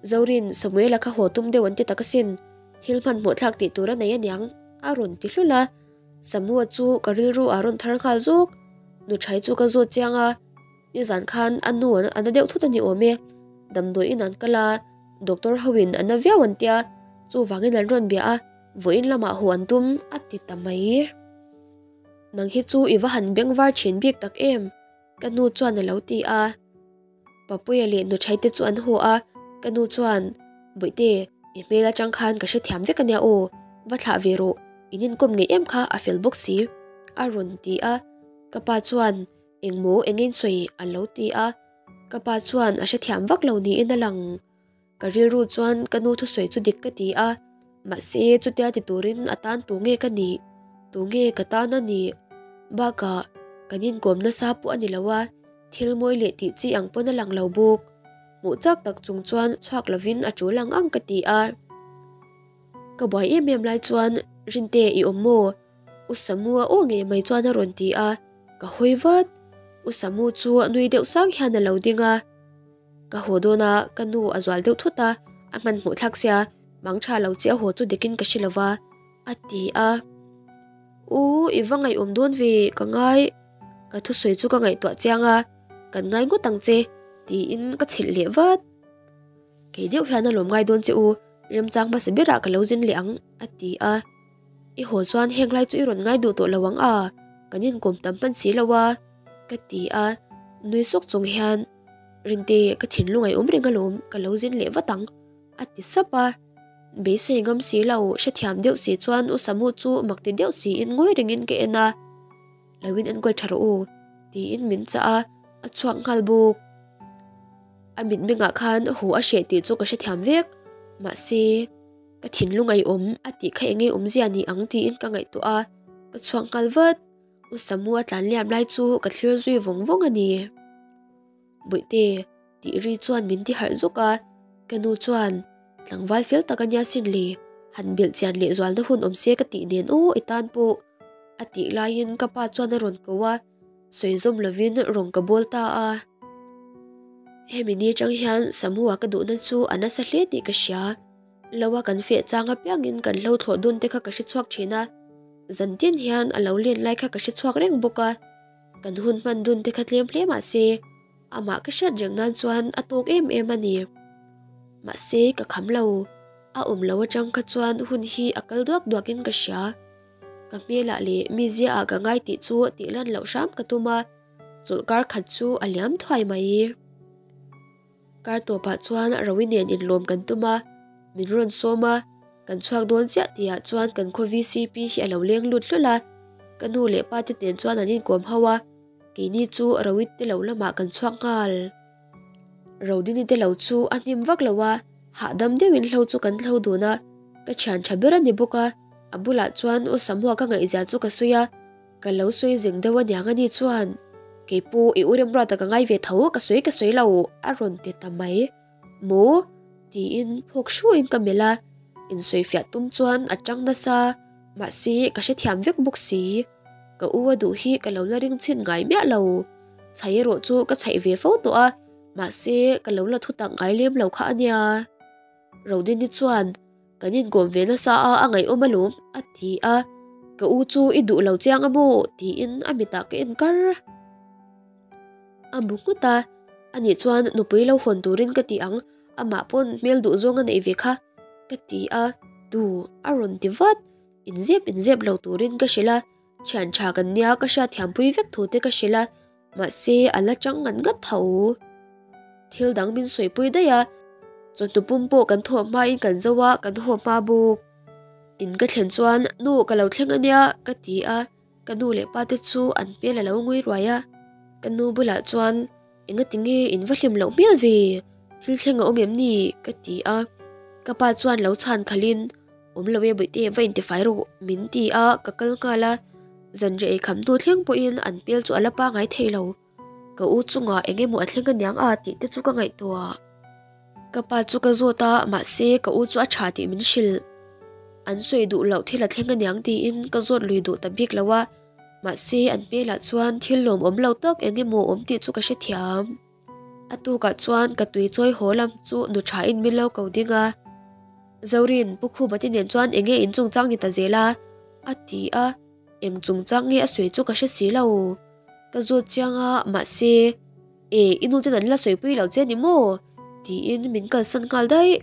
Zorin, Samuela kha haw tum deuh an ti tak asin, thil hmanhmawh thlak tih tur a nei aniang, a rawn ti hlul a. Samua chu ka rilru ah rawn thar nghal zawk. Nuthai chu ka zawt chiang a, nizan khan a nu a na deuh thut a ni awm e, damdawiin an kal a, doctor hoin a na viau an tia, chuvangin an rawn bia a, vawiin lamah haw an tum, a ti ta mai. Nang hi chu i va han beng var thin bik tak em? Ka nu chuan a lo ti a. Papuia leh Nuchhai te chu an haw a, ka nu chuan, Bawihte, i hmel atang khan ka hrethiam vek ania aw, va thlah ve rawh, in inkawm ngei em kha a fel bawk si, a rawn ti a. Ka pa chuan, Engmaw engin sawi? a lo ti a. Ka pa chuan a hrethiam vak lo niin a lang. Ka rilru chuan ka nu thusawi chu dik ka ti a, mahse chutia ti turin a tan tu nge ka nih? Tu nge ka tan a nih? Bakah, kan inkawm nasa pawh a ni lo a, thil mawi leh tih chi ang pawn a lang lo bawk. Hmuh chak tak chung chuan chhuak lovin a tul ang ang ka ti a. Ka buai em em lai chuan, Rinte, i awm maw? U Samu a aw ngei mai chuan a rawn ti a, ka hawi vat. U Samu chu nui deuh sang hian a lo ding a. Ka haw dawn a, ka nu a zual deuh thut a, a hmanhmawh thlak sia, mang tha lo chiah haw chu dikin ka hre lo va, a ti a. U, i va ngaihawm dawn ve, ka ngai. Ka thusawi chu ka ngaihtuah chiang a, kan ngai ngawt ang che, tiin ka chhilh leh vat. Kei deuh hian a lawm ngai dawn che u, remchang hmasa berah ka lo zin leh ang, a ti a. I haw chuan heng lai chu i rawn ngai duh tawh lo ang a, kan inkawm tam hman si lo a, ka ti a. Nui suk chung hian, Rinte, ka thinlung a awm reng alawm, ka lo zin leh vat ang, a ti sap a. Beisei ngam si lo, hrethiam deuh si chuan U Samu chu mak ti deuh siin ngawi rengin ka en a. Lo in enkawl tha rawh u, tiin min chah a, a chhuak nghal bawk. A mitmengah khan haw a hreh tih chu ka hrethiam vek, mahse, ka thinlung a awm a tih kha eng nge awmzia ni ang tiin ka ngaihtuah a, ka chhuak nghal vat. U Samu a tlan liam lai chu ka thlir zui vawng vawng a ni. Bawihte, tih ri chuan min ti harh zuk a, ka nu chuan, Tlangval fel tak a nia sin le, han belh chian leh zualna hun awm se ka tih nen aw i tan pawh, a tih laiin ka pa chuan a rawn ko a, sawi zawm lovin rawn ka bawl ta a. Hemi ni atang hian Samu-a ka duhna chu a nasa hle tih ka hria. Lo a kan feh chang apiangin kan hlo thlawh dun te kha ka hre chhuak thin a, zan tin hian a lo len lai kha ka hre chhuak reng bawk a. Kan hun hman dun te kha tlem hle mah se, amah ka hriat reng nan chuan a tawk em em a ni. Mahse ka kham lo, a awm lo atang kha chuan hun hi a kal duak duakin ka hria. Ka hmelah leh mizia ah ka ngai tih chu tih lan loh hram ka tum a, chawlhkar khat chu a liam thuai mai. Kar tawpah chuan Rawi nen inlawm kan tum a, min rawn sawm a, kan chhuak dawn chiah tihah chuan kan khaw VCP hi a lo leng lut hlul a, ka nu leh pa te nen chuan an inkawm ho a, keini chu Rawi te lo lamah kan chhuak nghal. Rodini te lo chu a hnim vak lo a, hahdam deuhin hlo chu kan hlo dun a, ka thian tha ber a ni bawk a, a bulah chuan U Samuah ka ngaihzia chu ka sawi a, Ka lo sawi zing deuh aniang a ni chuan kei pawh i u Remruata ka ngai ve tho ka sawi ka sawi lo a rawn ti ta mai. Maw? tiin phawk hruaiin ka melh a, insawifiah tum chuan a tang nasa mahse ka hrethiam vek bawk si. Ka u a duh hi ka lo la ring chhin ngai miah lo. Chhai erawh chu ka chhaih ve fo tawh a mahse ka lo la thutak ngai lem lo kha a nia. Rodini chuan Kan inkawm ve nasa a, a ngaihawm alawm, a ti a. Ka u chu i duh lo chiang a maw? tiin a mitah ka en kar. A bu nghut a, Anih chuan nupui lo hawn turin ka ti ang, amah pawn hmel duh zawng a neih ve kha, ka ti a. Tu? a rawn ti vat. Inzep inzep lo turin ka hrilh a, thian tha kan nia ka hriatthiampui vek thu te ka hrilh a. Mahse, a la chang ngat ngat tho. Thil dang min sawipui daih a, chawhnu pum pawh kan thawh hmain kan zo a, kan haw hma bawk. In ka thlen chuan, Nu, ka lo thleng a nia, ka ti a, ka nu leh pa te chu an hmel a lo ngui ruai a. Ka nu bulah chuan, Engati nge in va hlim loh hmel ve? Thil thleng a awm em ni? ka ti a. Ka pa chuan lo chhan khalhin, Awm lo e bawihte va intifai rawh min ti a, ka kal nghal a, zanriah ei kham hnu thleng pawhin an hmel chu a la pangai thei lo. Ka u chungah eng emaw a thleng aniang a tih te chu ka ngaihtuah. Ka pa chu ka zawt a, mahse ka u chu a tha tih min hrilh. An sawi duh loh thil a thleng aniang tiin ka zawt lui duh ta bik lo a, mahse an hmelah chuan thil lawmawm lo tak eng emaw awm tih chu ka hrethiam. A tukah chuan ka tui chawi haw lam chu nu thain min lo ko ding a. Zorin, Pu Khumati nen chuan eng nge in chungchang ni ta zel a? a ti a, eng chungchang nge a sawi chu ka hre si lo. Ka zawt chiang a, mahse, E, i nu ten an la sawipui lo che ni maw? tiin min kalsan nghal daih.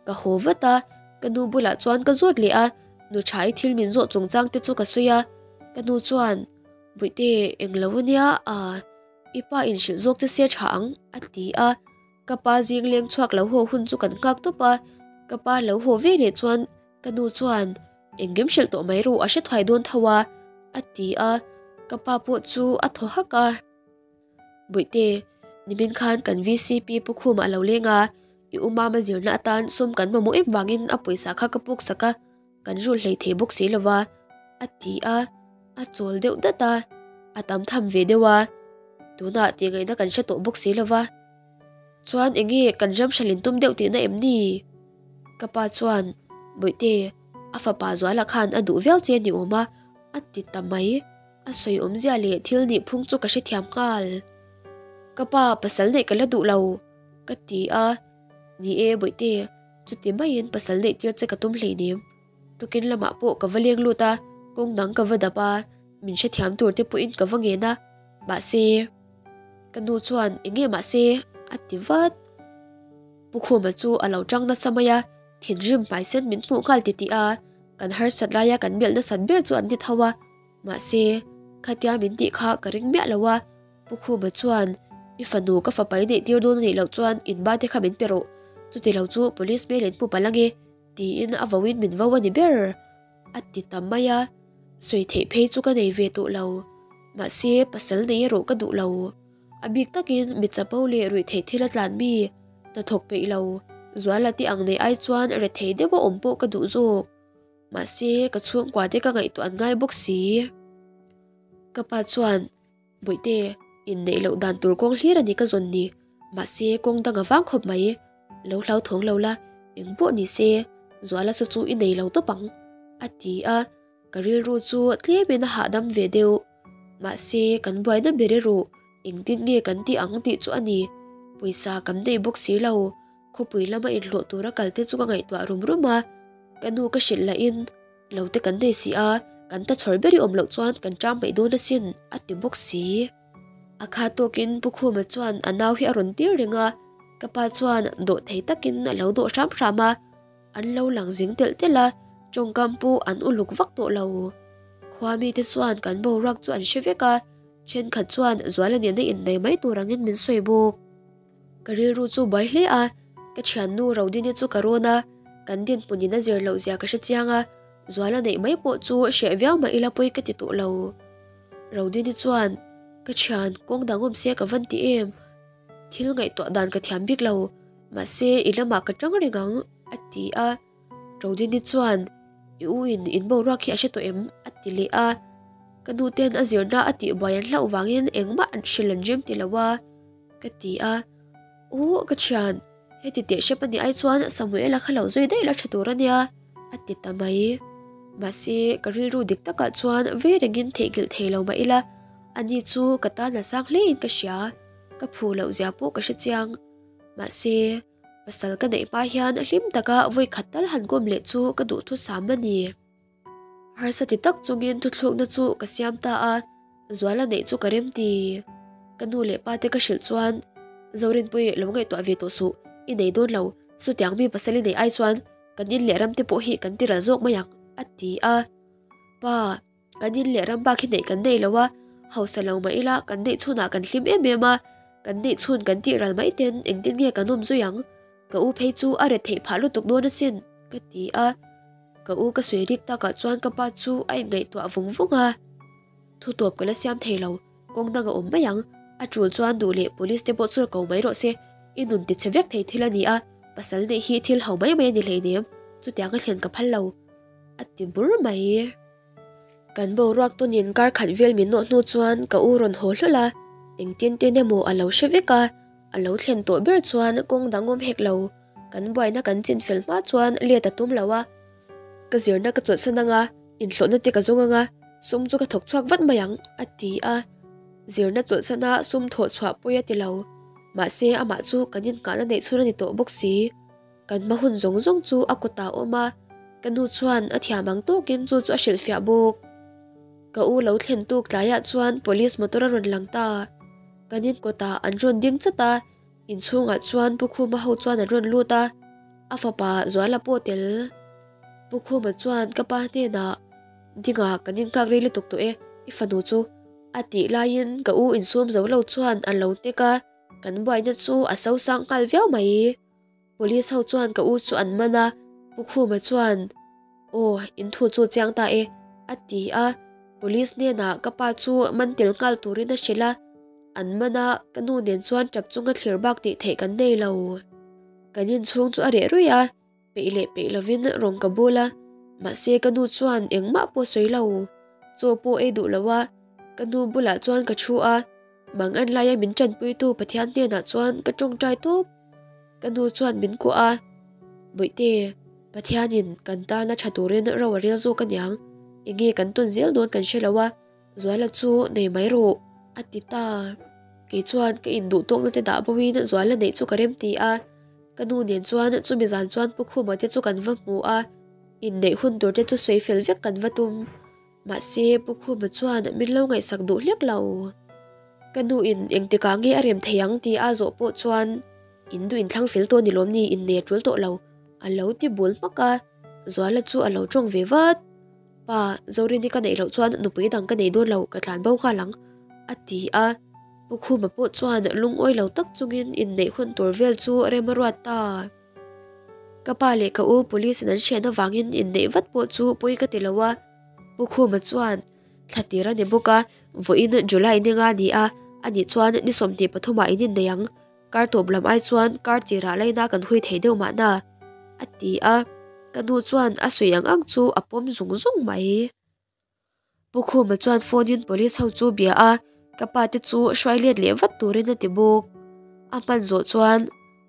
Ka haw vat a, ka nu bulah chuan ka zawt leh a, nu thai thil min zawh chungchang te chu ka sawi a, ka nu chuan, Bawihte, eng lo ania a? I pa in hrilh zawk che se tha ang, a ti a. Ka pa zing leng chhuak lo haw hun chu kan nghak tawp a. Ka pa lo haw ve leh chuan ka nu chuan, Engkim hrilh tawh mai ru, a hre thuai dawn tho a, a ti a. Ka pa pawh chu a thaw hak a. Bawihte, nimin khan kan VCP Pu Khuma a lo leng a, i u mama zirna atan sum kan mamawh em vangin a pawisa kha ka puk sak a. Kan rul hlei thei bawk si lova, a ti a, a chawl deuh dat a, a tam tham ve deuh a, tunah tih ngaihna kan hre tawh bawk si lova. Chuan eng nge kan ram hral intum deuh tihna em ni? Ka pa chuan, Bawihte, a fapa Zuala khan a duh viau che ni awm a, a ti ta mai. A sawi awmzia leh thil nih phung chu ka hrethiam nghal. Ka pa, pasal neih ka la duh lo, ka ti a. Ni e, Bawihte, Chuti maiin pasal neih tir che ka tum hleinem. Tukin lamah pawh ka va leng lut a, kawng dang ka va dap a, min hrethiam tur te pawhin ka va ngen a, mahse ka nu chuan eng nge mahse a ti vat. Pu Khuma chu a lo tang nasa mai a, thinrim hmaisen min hmuh nghal titih a, kan harsat laia kan melh nasat ber chu an ni tho a, mahse khatia min tih kha ka ring miah lo a. Pu Khuma chuan, I fanu ka fapa i neih tir dawn a nih loh chuan in ba te kha min pe rawh, chuti lo chu police hmel in hmu palh ange, tiin a vauin min vau a ni ber, a ti ta mai a. Sawi theih phei chu ka nei ve tawh lo, mahse pasal nei erawh ka duh lo. A bik takin mi chapo leh ruih theih thil a tlan mi, hnathawk peih lo, Zuala te ang nei ai chuan rethei deuh a awm pawh ka duh zawk. Mahse ka chhungkua te ka ngaihtuah an ngai bawk si. Ka pa chuan. Bawihte, inneih loh dan tur kawng hlir a ni ka zawn ni. Mahse, kawng dang a vang khawp mai. Lo hlau thawng lo la, eng pawh ni se, Zuala saw chu i nei lo tawp ang, a ti a. Ka rilru chu tlemin a hahdam ve deuh. Mahse, kan buaina ber erawh engtin nge kan tih ang tih chu a ni. Pawisa kan nei bawk si lo. Khawpui lama inhlawh tura kal te chu ka ngaihtuah rum rum a. Ka nu ka hrilh lahin. Lo te kan nei si a, kan ta chhawr ber i awm loh chuan kan ṭam mai dawn asin, a ti bawk si. A kha tawkin Pu Khuma chuan a nau hi a rawn tir reng a, ka pa chuan dawh thei takin a lo dawh hram hram a, an lo lang zing telh telh a, tawngkam pawh an uluk vak tawh lo. Khua mite chuan kan boruak chu an hre vek a, thenkhat chuan Zuala nena innei mai tur angin min sawi bawk. Ka rilru chu buai hle a, ka thiannu Rodini chu ka rawn a, kan dinhmun in a zir loh zia ka hre chiang a, Zuala neih mai pawh chu hreh viau mah ila pawi ka ti tawh lo. Rodini chuan, Ka thian, kawng dang awm se ka van ti em? Thil ngaihtuah dan ka thiam bik lo, mahse i lamah ka tang reng ang, a ti a. Rodini chuan, I u in in boruak hi a hre tawh em? a ti leh a. Ka nu ten a zirna a tihbuai an hlauh vangin engmah an hrilh an rem ti lo a. Ka ti a, U ka thian, heti teh hrep a nih ai chuan Samuela kha lo zui daih la tha tur a nia, a ti ta mai. Mahse, ka rilru dik takah chuan ve rengin theihnghilh thei lo mah ila, ani chu ka tan a sang hlein ka hria, ka phu loh zia pawh ka hre chiang. Mahse, pasal ka neih hma hian hlim taka vawi khat tal han kawm leh chu ka duhthusam a ni. Harsa ti tak chungin thuthlukna chu ka siam ta a, Zuala neih chu ka rem ti. Ka nu leh pa te ka hrilh chuan, Zorinpui lo ngaihtuah ve tawh suh, i nei dawn lo, chutiang mi pasal i neih ai chuan kan in leh ram te pawh hi kan ti ral zawk mai ang, a ti a. Pa, kan in leh ram bak hi neih kan nei lo a, hausa lo mah ila kan neih chhunah kan hlim em em a, kan neih chhun kan tih ral mai ten engtin nge kan awm zui ang, ka u phei chu a ret theih phah lutuk dawn asin, ka ti a. Ka u ka sawi rik takah chuan ka pa chu a inngaihtuah vung vung a. Thu tawp ka la siam thei lo, kawng dang a awm mai ang. A tul chuan duh leh police te pawh chu ko mai rawh se. I nun ti chhe vek thei thil a ni a, pasal neih hi thil ho mai mai a ni hleinem, chutiang a thlen ka phal lo, a ti bur mai. Kan boruak tawnin kar khat vel min nawh hnu chuan ka u rawn haw hlawlh a, engtin tin emaw a lo hre vek a, a lo thlen tawh ber chuan kawng dang awm hek lo. Kan buaina kan chin fel hma chuan let a tum lo a, ka zirna ka chawlhsan anga, inhlawhna te ka zawng anga, sum chu ka thawk chhuak vat mai ang, a ti a. Zirna chawlhsana sum thawh chhuah pawi a ti lo. Mahse amah chu kan innghahna neih chhun a ni tawh bawk si. Kan hma hun zawng zawng chu a kutah a awm a, ka nu chuan a thiam ang tawkin chu chu a hrilhfiah bawk. Ka u lo thlen tuk tlaiah chuan police motor a rawn lang ta. Kan inkawtah an rawn ding chat a. Inchhungah chuan Pu Khuma ho chuan an rawn lut a, a fapa Zuala pawh tel. Pu Khuma chuan ka pa hnenah, Dinga kan inngak rei lutuk tawh e, i fanu chu. A tih laiin ka u insum zo lo chuan a lo hnek a, kan buaina chu a sosang nghal viau mai. Police ho chuan ka u chu an man a, Pu Khuma chuan, Aw, in thu chu chiang ta e, a ti a. Police hnenah ka pa chu man tel nghal turin a hrilh a, an man a, ka nu nen chuan tap chunga thlir bak tih theih kan nei lo. Kan inchhung chu a reh ruih a, peih leh peih lovin rawn ka bul a, mahse ka nu chuan engmah pawh sawi lo. Chaw pawh ei duh lo a, ka nu bulah chuan ka thu a, mang an laia min tanpuitu Pathian hnenah chuan ka tawngtai tawp. Ka nu chuan min kuah a, Bawihte, Pathianin kan tana tha turin ro a rel zawk aniang, enge kan tawn zel dawn kan hre lo a, Zuala chu nei mai rawh, a ti ta. Kei chuan ka induh tawkna te dah boin Zuala neih chu ka rem ti a, ka nu nen chuan chumi zan chuan Pu Khuma te chu kan va hmu a, inneih hun tur te chu sawi fel vek kan va tum. Mahse, Pu Khuma chuan min lo ngaihsak duh hlek lo. Ka nu in engtikah nge a rem thei ang tih a zawh pawh chuan in duh inthlang fel tawh ni lawm ni innei a tul tawh lo, a lo ti bul hmak a, Zuala chu a lo tawng ve vat. Pa, Zorini ka neih loh chuan nupui dang ka nei dawn lo, ka tlan bo nghal ang, a ti a. Pu Khuma pawh chuan lungawi lo tak chungin inneih hun tur vel chu rem a ruat ta. Ka pa leh ka u police in an hriat avangin inneih vat pawh chu pawi ka ti lo a. Pu Khuma chuan thla tir a ni bawk a, vawiin July ni nga ni a, ani chuan ni 23 ah in innei ang. Kar tawp lam ai chuan kar tirah laina kan hui thei deuh mahna, a ti a. Ka nu chuan a sawi ang ang chu a pawm zung zung mai. Pu Khuma chuan phone in police ho chu bia a, ka pa te chu hruai let leh vat turin a ti bawk. A hman zawh chuan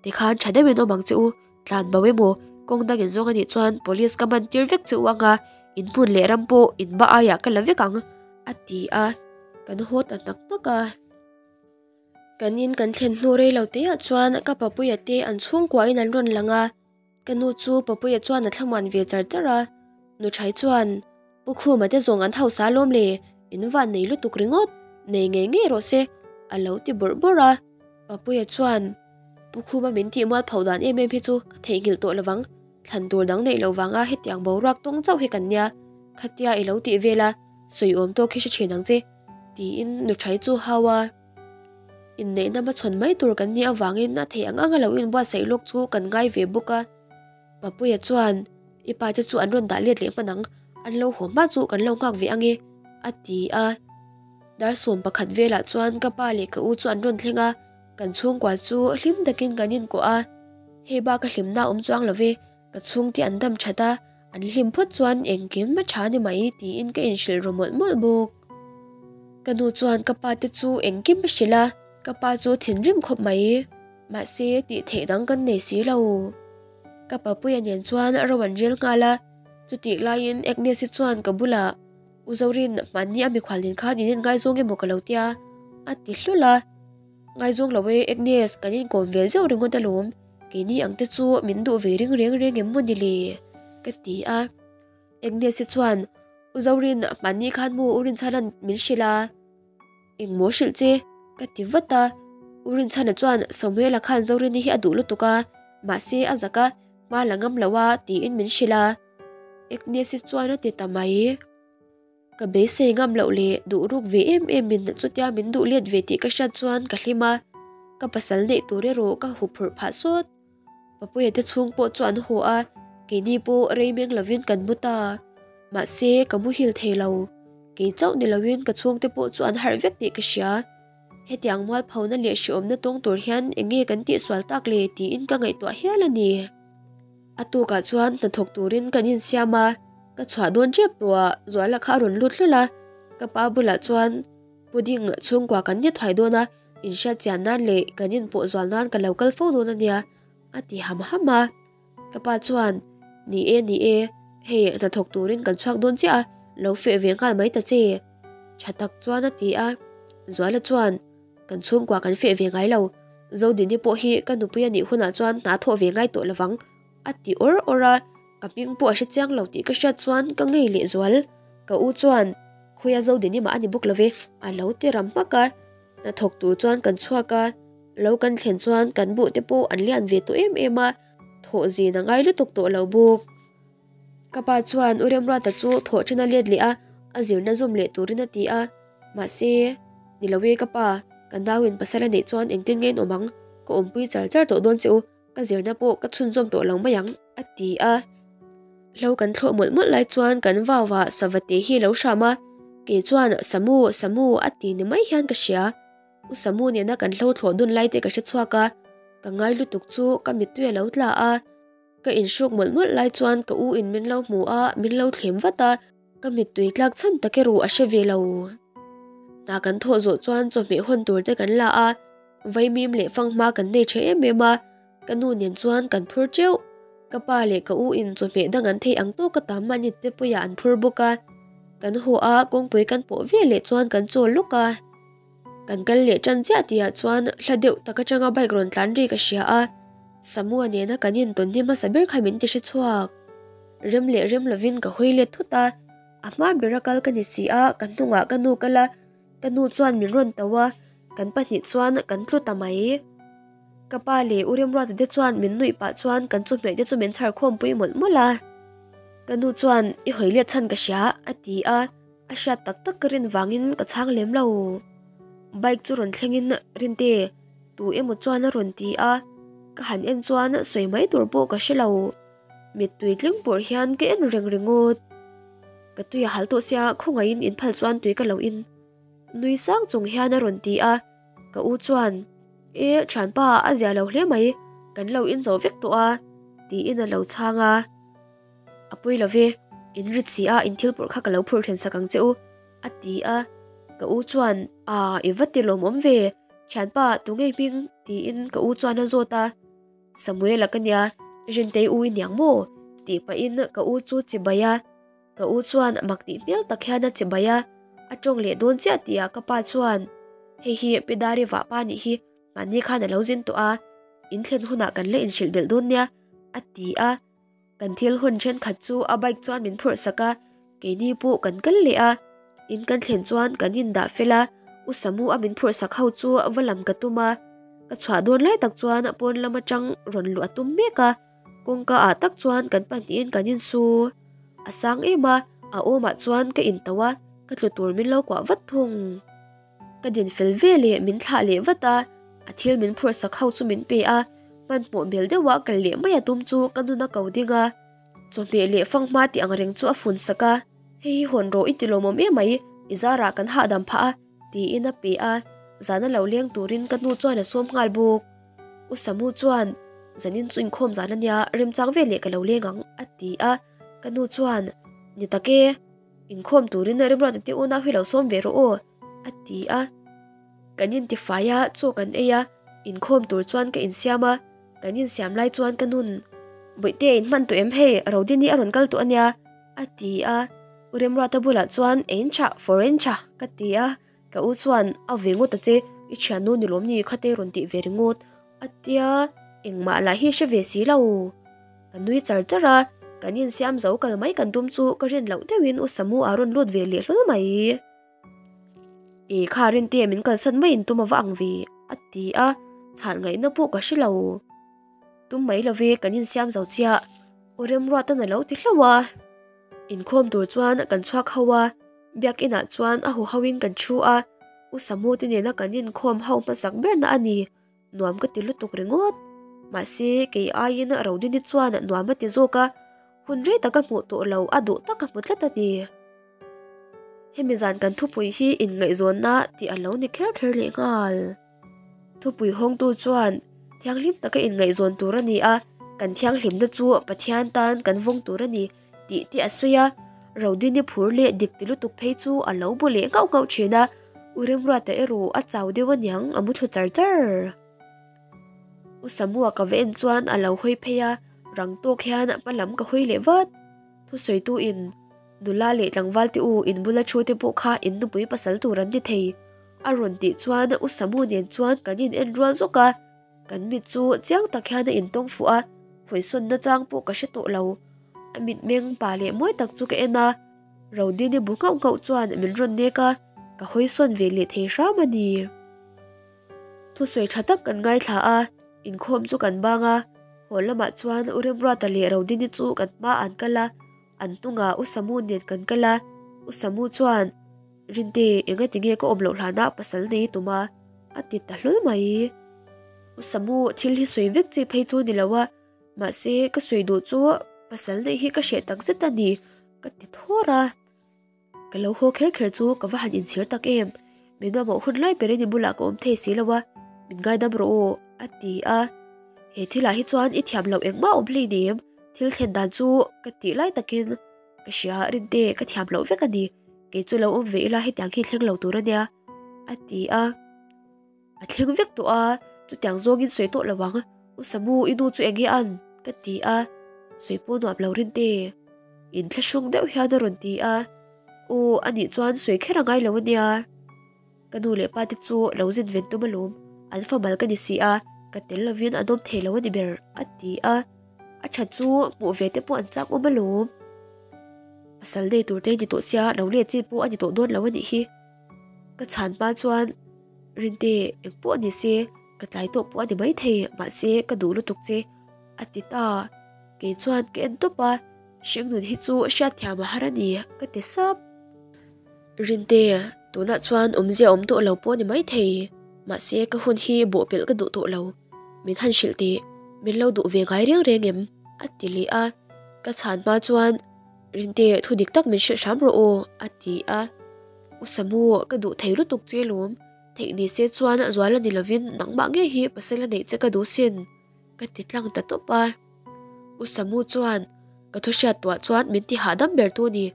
tikhan tha deuhin awm ang che u, tlan bo emaw kawng dang in zawng anih chuan police ka man tir vek che u anga in hmun leh ram pawh in ba aiah ka la vek ang, a ti a, kan haw ta hnak hnak a. Kan in kan thlen hnu rei lo te ah chuan ka papuia te an chhungkua in an rawn lang a, Ka nu chu Papuia chuan a thlamuan ve char char a, Nuthai chuan, Pu Khuma te zawng an hausa alawm le, in van nei lutuk ringawt, nei ngei ngei rawh se, a lo ti bawrh bawrh a. Papuia chuan, Pu Khuma min tih mual pho dan em em hi chu ka theihnghilh tawh lovang, thlan tur dang neih loh vanga hetiang boruak tawng chauh hi kan nia, khatia i lo tih vel a, sawiawm tawk hi hre thin ang che, tiin Nuthai chu hau a. Inneihna hmachhawn mai tur kan nih avangin a theih ang anga lo inbuatsaih lawk chu kan ngai ve bawk a. Papuia chuan, I pa te chu an rawn dah let leh hman ang, an lo haw hma chu kan lo nghak ve ang e, a ti a. Dar 11 velah chuan ka pa leh ka u chu an rawn thleng a, kan chhungkua chu hlim takin kan inkuah a. Hei bak a hlimna a awm chuang lo ve, Ka chhungte an dam that a, an hlim phawt chuan engkim a tha ni mai tiin ka inhrilh ru mawlh mawlh bawk. Ka nu chuan ka pa te chu engkim a hrilh a, ka pa chu thinrim khawp mai. Mahse tih theih dang kan nei si lo. Ka papuia nen chuan ro an rel nghal a, chutih laiin Agnes-i chuan ka bulah U Zorin hmanni a mikhual nen khan in inngaizawng emaw ka lo tia a ti hlul a. Ngaizawng lo e Agnes, kan inkawm ve zeuh ringawt alawm. Keini ang te chu min duh ve ring reng reng em maw ni le? Ka ti a. Agnes-i chuan, U Zorin, hmanni khan mu U Rinchhana'n min hrilh a. Eng maw hrilh che? Ka ti vat a. U Rinchhana chuan, Samuela khan Zorini hi a duh lutuk a, mahse a zak a, hma la ngam lo a, tiin min hrilh a. Agnes-i chuan a ti ta mai. Ka beisei ngam loh leh duh ruk ve em em in chutia min duh let ve tih ka hriat chuan ka hlim a, ka pasal neih tur erawh ka huphurh phah sawt. Papuia te chhung pawh chu an haw a, keini pawh rei meng lovin kan mu ta. Mahse ka muhil thei lo, kei chauh ni loin ka chhungte pawh chu an harh vek tih ka hria. Hetiang mualphona leh hreawmna tawng tur hian eng nge kan tihsual tak le tiin ka ngaihtuah hial a ni. A tukah chuan hnathawk turin kan insiam a, ka chhuah dawn tep tawh a, Zuala kha a rawn lut hlul a, ka pa bulah chuan pudding chhungkua kan ni thuai dawn a, inhriat chian nan leh kan inpawh zual nan ka lo kal fo dawn a nia, a ti ham ham a. Ka pa chuan, Ni e, ni e, hei hnathawk turin kan chhuak dawn chiah a, lo feh ve nghal mai ta che, tha tak chuan a ti a. Zuala chuan, Kan chhungkua kan feh ve ngai lo, Zodini pawh hi ka nupui a nih hunah chuan hna thawh ve ngai tawh lovang, a ti awr awr a, ka hming pawh a hre chiang lo tih ka hriat chuan ka ngei leh zual. Ka u chuan, Khawiah Zodini mah a ni bawk lo ve, a lo ti ram hmak a. Hnathawk tur chuan kan chhuak a, lo kan thlen chuan kan buh te pawh an lian ve tawh em em a, thawh zin a ngai lutuk tawh lo bawk. Ka pa chuan U Remruata chu thawh then a let leh a, a zirna zawm leh turin a ti a. Mahse, ni lo e ka pa, ka nauin pasal a neih chuan engtin nge in awm ang, ka awmpui char char tawh dawn che u, ka zirna pawh ka chhunzawm tawh lo mai ang, a ti a. Hlo kan thlawh mawlh mawlh lai chuan kan vau ah Savate hi a lo hram a, kei chuan Samu, Samu a ti ni mai hian ka hria. U Samu nena kan hlo thlawh dun lai te ka hre chhuak a, ka ngai lutuk chu ka mittui a lo tla a. Ka inhruk mawlh mawlh lai chuan ka u in min lo hmu a, min lo thlem vat a, ka mittui tlak chhan tak erawh a hre ve lo. Hna kan thawh zawh chuan chawhmeh hawn tur te kan la a, vaimim leh fanghma kan nei tha em em a, ka nu nen chuan kan phur teuh. Ka pa leh ka u in chawhmeh dang an theih ang tawk a tam an inte puiah an phur bawk a, kan haw a, kawngpui kan pawh ve leh chuan kan chawl lawk a. Kan kal leh tan chiah tihah chuan hla deuh tak atanga bike rawn tlan ri ka hria a, Samua nena kan intawn hi hmasa ber kha min ti hre chhuak. Rem leh rem lovin ka hawi let thut a, a hma bera kal ka ni si a, ka hnungah ka nu kal a, ka nu chuan min rawn to a, kan pahnih chuan kan tlu ta mai. Ka pa leh U Remruata te chuan min nuih pah chuan kan chawhmeh te chu min chhar khawmpui mawlh mawlh a. Ka nu chuan i hawi let chhan ka hria a ti a. A hriat tak tak ka rin vangin ka chhang lem lo. Bike chu rawn thlengin Rinte tu emaw chuan a rawn ti a, ka han en chuan sawi mai tur pawh ka hre lo. Mittui tling pawh hian ka en reng ringawt. Ka tui a hal tawh sia khawngaihin inphal chuan tui ka lo in. Nui sang chung hian a rawn ti a, ka u chuan E thianpa a zia lo hle mai, kan lo in zo vek tawh a tiin a lo chhang a. A pui lo ve, in rit si a in thil pawrh kha ka lo phur then sak ang che u a ti a, ka u chuan Aa i va ti lawmawm ve, thianpa tunge hming tiin ka u chuan a zawt a. Samuela ka nia, Rintei u i niang maw? tih pahin ka u chu chibai a, ka u chuan mak tih hmel tak hian a chibai a, a tawng leh dawn chiah tihah ka pa chuan, Hei hi Pidari vahpa nih hi, mahni khan a lo zin tawh a, in thlen hunah kan la inhrilh belh dawn nia, a ti a. Kan thil hun thenkhat chu a bike chuan min phurh sak a, keini pawh kan kal leh a. In kan thlen chuan kan indah fel a, U Samu a min phurh sak ho chu va lam ka tum a. Ka chhuah dawn lai tak chuan pawn lam atang rawn luh a tum mek a, kawngka ah tak chuan kan pahnihin kan insu. A sang em a, a awmah chuan ka intauh a, ka tlu tur min lo kuah vat thung. Ka din fel ve leh min thlah leh vat a, a thil min phurh sak ho chu min pe a, hmanhmawh hmel deuha kal leh mai a tum chu ka nun a ko ding a, chawhmeh leh fanghma tih ang reng chu a fun sak a, hei hi hawn rawh i ti lawmawm em mai, i zarah kan hahdam phah a tiin a pe a, zana lo leng turin ka nu chuan a sawm nghal bawk. U Samu chuan, Zanin chu inkhawm zan a nia, remchang ve leh ka lo leng ang a ti a, ka nu chuan, Ni tak e. Inkhawm turin remruata te unau hi lo sawm ve rawh aw, a ti a. Kan intifai a, chaw kan ei a, inkhawm tur chuan ka insiam a, kan insiam lai chuan ka nun, Bawihte a inhman tawh em hei, Rodini a rawn kal tawh a nia, a ti a. U Remruata bulah chuan, Ein tha, foreign tha, ka ti a. Ka u chuan, A ve ngawt a che, i thiannu ni lawm ni khate rawn tih ve ringawt, a tia, engmah lah hi hre ve si lo. Ka nui char char a, kan insiam zo kal mai kan tum chu ka rin loh deuhin U Samu a rawn lut ve leh hlawl mai. I kha Rinte min kalsan mai in tum a va ang ve a ti a, chhan ngaihna pawh ka hre lo. Tum mai love kan insiam zo chiah, U Remruatan a lo ti hlauh a. Inkhawm tur chuan kan chhuak ho a, biakinah chuan a huho in kan thu a, U Samu te nena kan inkhawm ho hmasak berna a ni. Nuam ka ti lutuk ringawt. Mahse, kei aiin Rodini chuan nuam a ti zawk a, hun rei taka hmuh tawh lo a duh tak a hmu tlat a ni. Hemi zan kan thupui hi inngaihzawnna tih a lo ni kher kher leh nghal. Thupui hawngtu chuan thianghlim taka inngaihzawn tur a ni a, kan thianghlimna chu Pathian tan kan vawng tur a ni tih te a sawi a, Rodini phur leh dik ti lutuk phei chu a lo bu leh nghauh nghauh thin a, U Remruata erawh a chau deuh aniang a mu thlu char char. U Samua ka va en chuan a lo hawi phei a, rang tawk hian hma lam ka hawi leh vat. Thusawitu in nula leh tlangval te u in bula thu te pawh kha in nupui pasal tur an ni thei a rawn tih chuan U Samu nen chuan kan in en rual zawk a, kan mit chu chiang tak hian a intawng fuh a, hawisawnna chang pawh ka hre tawh lo. A mitmeng pa leh mawi tak chu ka en a. Rodini bu nghauh nghauh chuan min rawn nek a, ka hawi sawn ve leh thei hram a ni. Thusawi tha tak kan ngaithla a, inkhawm chu kan bang a, haw lamah chuan U Remruata leh Rodini chu kan hma an kal a, an hnungah U Samu nen kan kal a, U Samu chuan, Rinte, engati nge ka awm loh hlanah pasal nei i tum a? a ti ta hlawl mai. U Samu, thil hi sawi vek chi phei chu ni lo a, mahse ka sawi duh chu pasal neih hi ka hreh tak zet a ni. Ka ti thawr a, ka lo haw kher kher chu ka va han inchhir tak em, min mamawh hun lai berin i bulah ka awm thei si lo a, min ngaidam rawh aw a ti a, he thilah hi chuan i thiam loh engmah awm hlei nem, thil thlen dan chu ka tih lai takin ka hria Rinte ka thiam loh vek a ni, kei chu lo awm ve ila hetiang hi thleng lo tur a nia a ti a. A thleng vek tawh a, chutiang zawngin sawi tawh lo ang, U Samu i nu chu eng nge an? ka ti a, sawi pawh nuam lo rin te. Inthlahrung deuh hian a rawn ti a, U anih chuan sawi kher a ngai lo ania. Ka nu leh pa te chu lo zin ven tum alawm, an fa mal ka ni si a, ka tel lovin an awm thei lo a ni ber a ti a, a tha chu hmuh ve te pawh an chak awm alawm. Pasal nei tur te ni tawh sia lo let chin pawh a ni tawh dawn lo a nih hi. Ka chhan hma chuan Rinte eng pawh ni se ka tlai tawh pawh a ni maithei mahse ka duh lutuk che a ti ta. Kei chuan ka en tawp a, hringnun hi chu hriatthiam a har a ni ka ti sap. Rinte Tunah chuan awmzia awm tawh lo pawh a ni maithei, mahse ka hun hi bawhpelh ka duh tawh lo. Min han hrilh teh, min lo duh ve ngai reng reng em? a ti leh a, ka chhan hma chuan Rinte thu dik tak min hrilh hram rawh aw a ti a. U Samu, ka duh thei lutuk che lawm, theih ni se chuan zual a ni lovin nangmah ngei hi pasal a neih che ka duh sin ka ti tlang ta tawp a. U Samu chuan ka thu hriat tuah chuan min ti hahdam ber tu ni.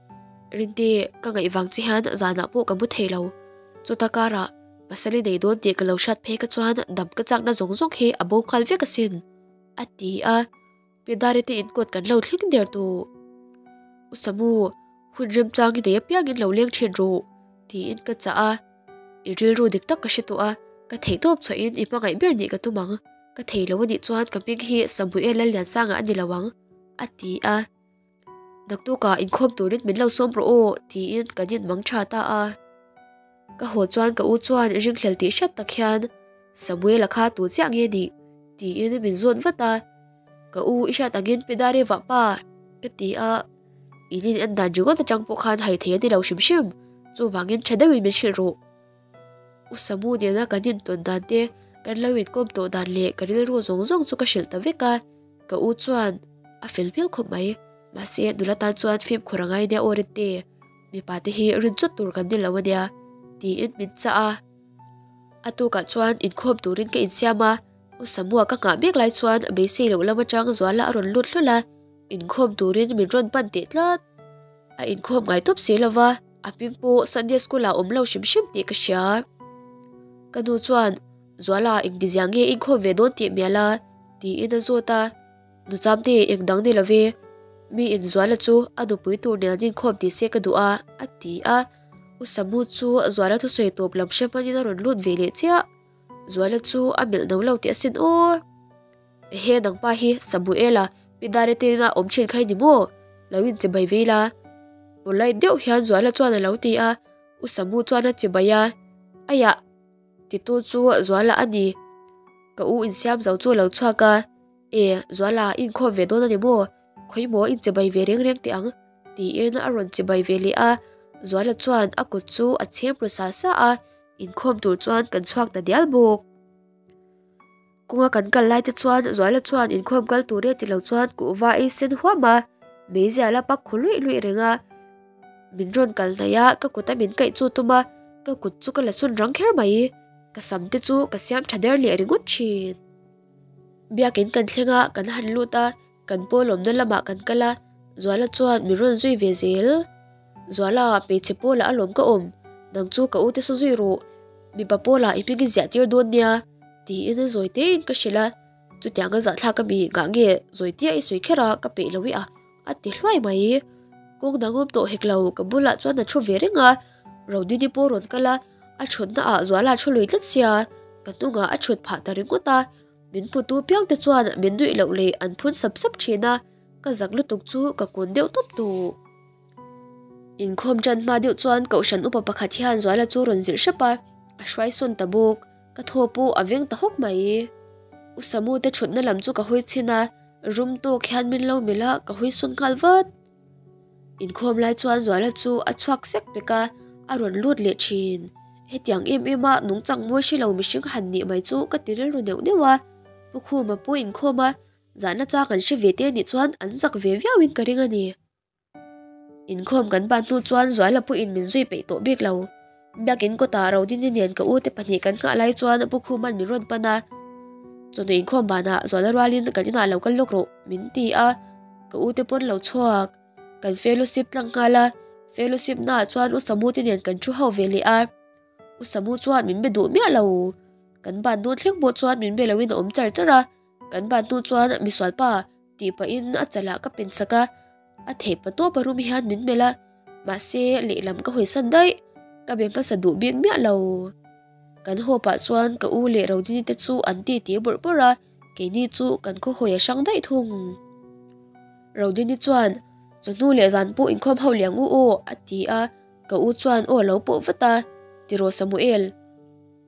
Rinte, ka ngaih vang che hian zanah pawh ka mu thei lo. Chuta karah pasal i nei dawn tih ka lo hriat phei kha chuan dam ka chakna zawng zawng hi a bo nghal vek asin a ti a. Pidari te inkawt kan lo thleng der tawh. U Samu, hun remchang i nei apiangin lo leng thin rawh tiin ka chah a. I rilru dik tak ka hre tawh a, ka theihtawp chhuahin i hmangaih ber nih ka tum ang. Ka thei lo a nih chuan ka hming hi Samuel Lalliansanga a ni lo ang, a ti a. Naktukah inkhawm turin min lo sawm rawh aw, tiin kan inmang tha ta a. Ka haw chuan ka u chuan ringhlel tih hriat tak hian Samuela kha tu chiah nge nih? tiin min zawt vat a. Ka u i hriat angin Pidari vah pa, ka ti a. In in en dan ringawt atang pawh khan hai thei a ni lo hrim hrim, chuvangin tha deuhin min hrilh rawh. U Samu nena kan intawn dan te, kan lo inkawm tawh dan leh ka rilru zawng zawng chu ka hrilh ta vek a, ka u chuan a fel hmel khawp mai. Mahse, nula tan chuan fimkhur a ngai nia aw Rinte, mipa te hi rin chawt tur kan ni lo ania, tiin min chah a. A tukah chuan inkhawm turin ka insiam a, U Samua ka nghah mek lai chuan beisei loh lam atang Zuala a rawn lut hlawlh a, inkhawm turin min rawn pan teh tlat. A inkhawm ngai tawp si lova, a hming pawh Sunday school ah awm lo hrim hrim tih ka hria. Ka nu chuan, Zuala engtizia nge inkhawm ve dawn tih mial a? tiin a zawt a. Nu Chamte eng dang ni love, mi in Zuala chu a nupui tur nen an inkhawm tih se ka duh a, a ti a. U Samu chu Zuala thusawi tawp lam hre hmanin a rawn lut ve leh chiah. Zuala chu a melh no lo tih asin aw. Ehe nangpa hi Samuela Pidare te ina awm thin kha i ni maw? Lo in che bai vei la. Polite deuh hian Zuala chuan a lo ti a, U Samu chuan a che bai a, Aiah! Titu chu Zuala a ni. Ka u insiam zo chu a lo chhuak a, E, Zuala i inkhawm ve dawn a ni maw? Khawi maw in che bai ve reng reng teh ang? Tiin a rawn che bai ve leh a, Zuala chuan a kut chu a chhem ru sa sa a, inkhawm tur chuan kan chhuak ta dial bawk. Kawnga kan kal lai te chuan Zuala chuan inkhawm kal tur e ti lo chuan kuhva ei sen huam a, meizial a pak khu luih luih reng a. Min rawn kal hnaih a, ka kut a min kaih chu tum a, ka kut chu ka la sun rang kher mai. Ka sam te chu ka siam tha der leh ringawt thin. Biakin kan thleng a, kan han lut a, kan pawl awmna lamah kan kal a, Zuala chuan min rawn zui ve zel. Zuala, hmeichhe pawlah a lawm ka awm, nang chu ka ute saw zui rawh, mipa pawlah i hming i ziah tir dawn nia, tiin zawi tein ka hrilh a, chutianga zahthlak a mi ngah nge zawi tia i sawi kher a ka peih lo i a, a ti hluai mai. Kawng dang awm tawh hek lo, ka bulah chuan a thu ve reng a, Rodini pawh rawn kal a, a thutna ah Zuala thu lui tlat sia, ka hnungah a thut phah ta ringawt a, min hmutu piang te chuan min nuih loh leh an phun sap sap thin a, ka zak lutuk chu ka kun deuh tawp tawh. Inkhawm tan hma deuh chuan Kohhran upa pakhat hian Zuala chu rawn zilh hrep a, a hruai sawn ta bawk. Ka thaw pawh a veng ta hawk mai. U Samu te thutna lam chu ka hawi chhin a, rum tawk hian min lo melh a, ka hawi sawn nghal vat. Inkhawm lai chuan Zuala chu a chhuak sek pek a, a rawn lut leh thin. Hetiang em em a nungchang mawi hre lo mihring han nih mai chu ka ti rilru neuh neuh a. Pu Khuma pawh inkhawm a, zahna chang an hre ve te anih chuan an zak ve viauin ka ring a ni. Inkhawm kan ban hnu chuan Zuala pawhin min zui peih tawh bik lo. Biakin kawtah Rodini nen ka ute pahnih kan nghah lai chuan Pu Khuman min rawn pan a. Chawhnu inkhawm banah Zuala rualin kan inah lo kal lawk rawh min ti a. Ka ute pawn lo chhuak. Kan fellowship tlang nghal a, fellowship naah chuan U Samute nen kan thu ho ve leh a. U Samu chuan min be duh miah lo. Kan ban hnu thleng pawh chuan min be loin a awm char char a. Kan ban hnu chuan misualpa tih pahin a chalah ka pen sak a. A theih pa tawp a rum hian min melh a, mahse lehlam ka hawisan daih, ka be hmasa duh bik miah lo. Kan haw pah chuan ka u leh Rodini te chu an ti ti bawrh bawrh a, keini chu kan khaw hawi a hrang daih thung. Rodini chuan, Chawhnu leh zan pawh inkhawm ho liang u aw a ti a, ka u chuan aw a lo pawh vat a, Tiraw Samuel?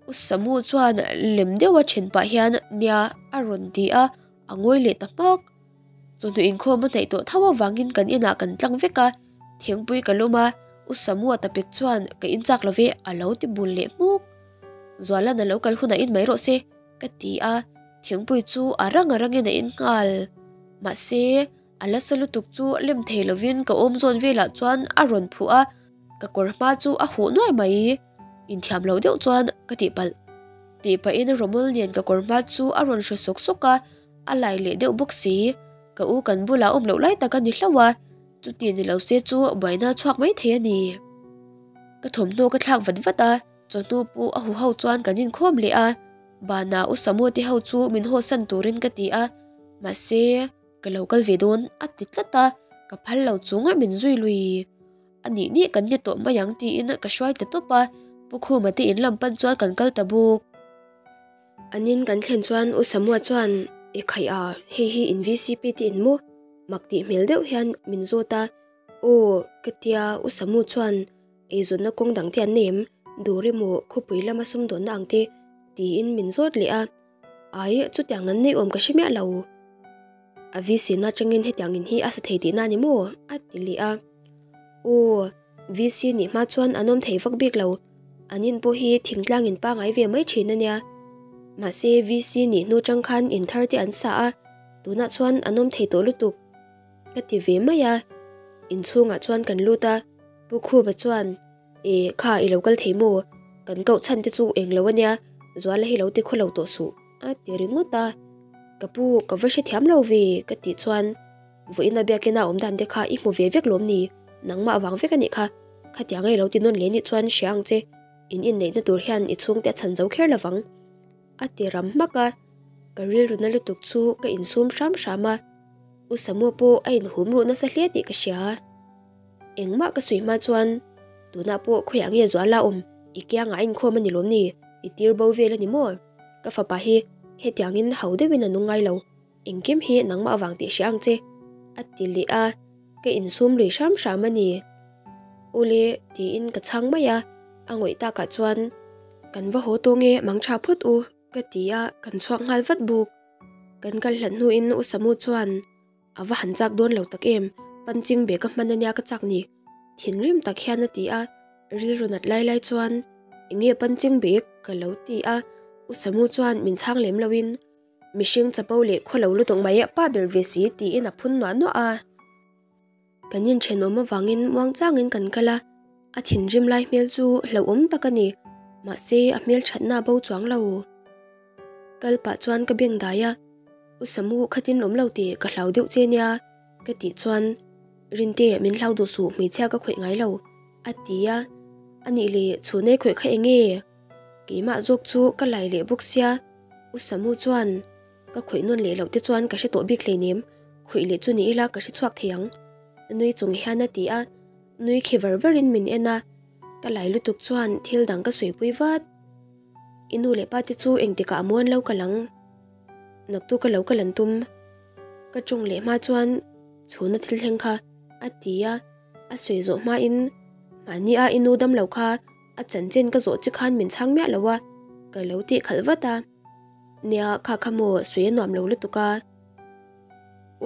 U Samu chuan lem deuha then pah hian nia a rawn ti a, a ngawi leh ta hmak. Chawhnu inkhawm a hnaih tawh tho avangin kan inah kan tlang vek a, thingpui ka lum a, U Samua ta pek chuan ka in chak lo ve a lo ti bul leh hmuk. Zualan a lo kal hunah in mai rawh se ka ti a, thingpui chu a rang a rangin a in nghal. Mahse, a la sa lutuk chu lem thei lovin ka awm zawn velah chuan a rawn phuh a, ka kawr hma chu a huh nuai mai. Inthiam lo deuh chuan ka tihpalh. Tih pahin Romol nen ka kawr hma chu a rawn hre sawk sawk a, a lai leh deuh bawk si. Ka u kan bulah awm loh lai tak a ni hlauh a, chuti ni lo se chu buaina chhuak mai thei a ni. Ka thawmhnaw ka thlak vat vat a, chawhnu pawh a huho chuan kan inkhawm leh a, banah U Samu te ho chu min hawsan turin ka ti a, mahse ka lo kal ve dawn a ti tlat a, ka phal lo chung min zui lui. A nih nih kan ni tawh mai ang tiin ka hruai ta tawp a, Pu Khuma te in lam pan chuan kan kal ta bawk. An in kan thlen chuan U Samua chuan I khaih a, hei hi in VCP te in maw? Mak tih hmel deuh hian min zawt a, Aw ka tia U Samu chuan eizawnna kawng dang te an nei em? Dawr emaw khawpui lama sumdawnna ang te tiin min zawt leh a, Ai chutiang an nei awm ka hre miah lo. A VC na atangin hetiang in hi a sa thei tihna a ni maw? a ti leh a. Aw, VC nih hma chuan an awm thei vak bik lo. An in pawh hi thingtlang in pangai ve mai thin a nia. Mahse VC nih hnu tang khan in thar te an sa a, tunah chuan an awm thei tawh lutuk. Ka ti ve mai a. Inchhungah chuan kan lut a, Pu Khuma chuan E, kha i lo kal thei maw? Kan koh chhan te chu eng lo a nia, Zuala hi lo ti khaw lo tawh suh, a ti ringawt a. Ka pu, ka va hrethiam lo ve, ka tih chuan vawiin a biakina awm dan te kha i hmu ve vek lawm ni? Nangmah avang vek a nih kha, khatiang a i lo ti nawn leh nih chuan hria ang che, in inneihna tur hian i chhungte a chhan zo kher lo vang, a ti ram hmak a. Ka rilru na lutuk chu ka insum hram hram a, U Samu pawh a inhum ruh nasa hle tih ka hria. Engmah ka sawi hma chuan tunah pawh khawiah nge Zuala awm i kiangah a inkhawm a ni lawm ni? I tir bo vel a ni maw? Ka fapa hi hetiangin ho deuhin a nung ngai lo, engkim hi nangmah avang tih hria ang che a ti leh a, ka insum lui hram hram a ni. Ule tiin ka chhang mai a, a ngawih takah chuan kan va haw tawng e mang tha phawt u ka ti a, kan chhuak nghal vat bawk. Kan kal hlat hnuin U Samu chuan A va han chak dawn lo tak em, punching bag a hman ania ka chak ni, thinrim tak hian a ti a, rilru nat lai lai chuan enge punching bag ka lo ti a, U Samu chuan min chhang lem loin mihring chapo leh khaw lo lutuk mai pa ber ve si tiin a phun nuah nuah a. Kan inthenawm avangin muangchangin kan kal a, a thinrim lai hmel chu hlauhawm tak a ni, mahse a hmel thatna a bo chuang lo. Kal pah chuan ka beng dai a, U Samu khatin awm lo tih ka hlau deuh che nia ka tih chuan Rinte min hlau duh suh hmeichhia ka khawih ngai lo a ti a, anih leh chhunei khawih kha eng nge? Keimah zawk chu ka lai leh bawk sia, U Samu chuan Ka khawih nawn leh loh te chuan ka hre tawh bik hleinem, khawih leh chu ni ila ka hre chhuak thei ang. Nui chung hian a ti a, nui khi var varin min en a, ka lai lutuk chuan thil dang ka sawi pui vat. I nu leh pa te chu engtikah a muan lo kal ang? Naktuk ka lo kal an tum. Ka tawng leh hma chuan chhuna thil thleng kha a ti a, a sawi zawh hmain mahni a i nu dam lo kha a chanchin ka zawh che khan min chhang miah lo a, ka lo tih khalh vat a. Nia, kha kha maw sawi a nuam lo lutuk a.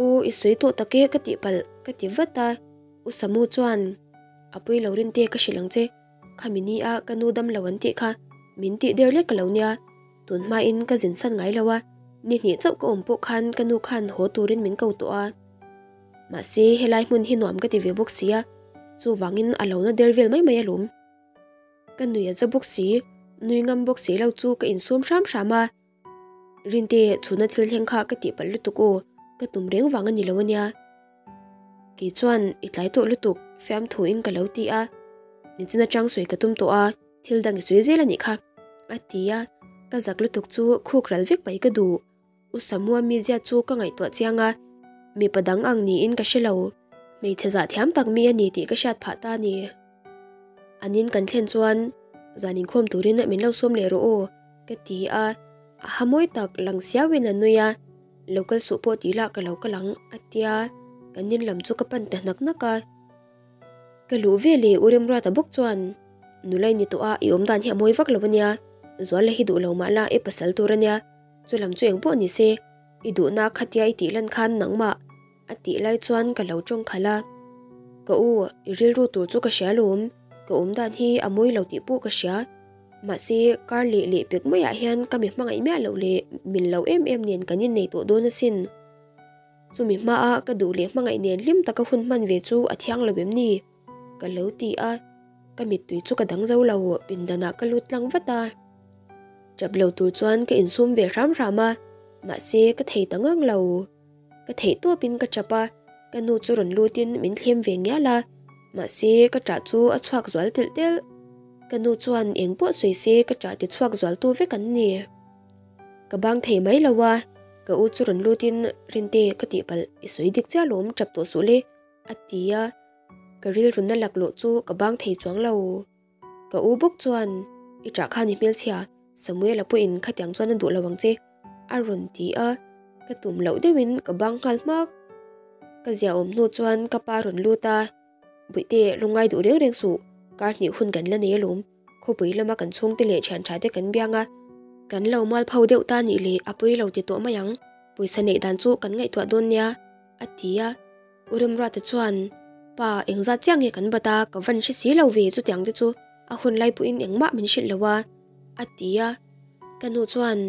U, i sawi tawh tak e ka tih palh ka ti vat a. U Samu chuan, A pui lo rin te ka hrilh ang che, khami ni a ka nu dam lo an tih kha min tih der lek ka lo nia, tun hmain ka zin san ngai lo a, ni hnih chauh ka awm pawh khan ka nu khan haw turin min ko tawh a. Mahse, helai hmun hi nuam ka ti ve bawk sia, chuvangin a lo na der vel mai mai alawm. Ka nui a za bawk si, nui ngam bawk si lo chu ka insum hram hram a. Rinte, chhuna thil thleng kha ka tih palh lutuk aw, ka tum reng vang a ni lo ania. Kei chuan i tlai tawh lutuk, fiamthuin ka lo ti a. Nichin atang sawi ka tum tawh a, thil dang i sawi zel a nih kha, a ti a. Ka zak lutuk chu khuk ral vek mai ka duh. U Samua mizia chu ka ngaihtuah chiang a, mipa dang ang niin ka hre lo. Hmeichhe zah thiam tak mi a ni tih ka hriat phah ta a ni. An in kan thlen chuan zan inkhawm turin min lo sawm leh rawh aw ka ti a, a ha mawi tak lang siauin a nui a, lo kal suh pawh tih lah ka lo kal ang a tia, kan in lam chu ka pan ta hnak hnak a. Ka luh ve leh U Remruata bawk chuan nula i ni tawh a, i awm dan hi a mawi vak lo a nia, Zuala hi duh lo mah la i pasal tur a nia, Chu lam chu engpawh ni se, i duhna khatia i tih lan khan nangmah a tih lai chuan ka lo tawng khalh a. Ka u, i rilru tur chu ka hria alawm, ka awm dan hi a mawi lo tih pawh ka hria. Mahse, kar leh leh pek maiah hian ka mi hmangaih miah loh leh min lo em em nen kan innei tawh dawn asin. Chumi hmaa ka duh leh hmangaih nen hlim taka hun hman ve chu a thiang lo em ni? Ka lo ti a, ka mittui chu ka dang zo lo, pindanah ka lut tlang vat a. Tap lo tur chuan ka insum ve hram hram a, mahse ka thei ta ngang lo. Ka theih tawpin ka tap a, ka nu chu rawn lutin min thlem ve ngial a, mahse ka tah chu a chhuak zual telh telh. Ka nu chuan eng pawh sawi se ka tah ti chhuak zual tu vek an ni. Ka bang thei mai lo a, ka u chu rawn lutin Rinte ka tihpalh i sawi dik chiah lawm tap tawh suh le a ti a, ka rilrunna laklawh chu ka bang thei chuang lo. Ka u bawk chuan, I ṭah khan i hmelchhia, Samuela pawhin khatiang chuan a duh lo ang che, a rawn ti a, ka tum loh deuhin ka bang nghal hmak. Ka ziahawm hnu chuan ka pa rawn lut a, Bawihte, lungngai duh reng reng suh, kar hnih hun kan la nei alawm, khawpui lama kan chhungte leh thian ṭha te kan biang a, kan lo mualpho deuh ta nih leh a pawi lo ti tawh mai ang, pawisa neih dan chu kan ngaihtuah dawn nia, a ti a. U Remruata chuan, Pa, engzat chiah nge kan bat a, ka van hre si lo ve chutiang te chu a hun lai pawhin engmah min hrilh lo a, a ti a. Ka nu chuan,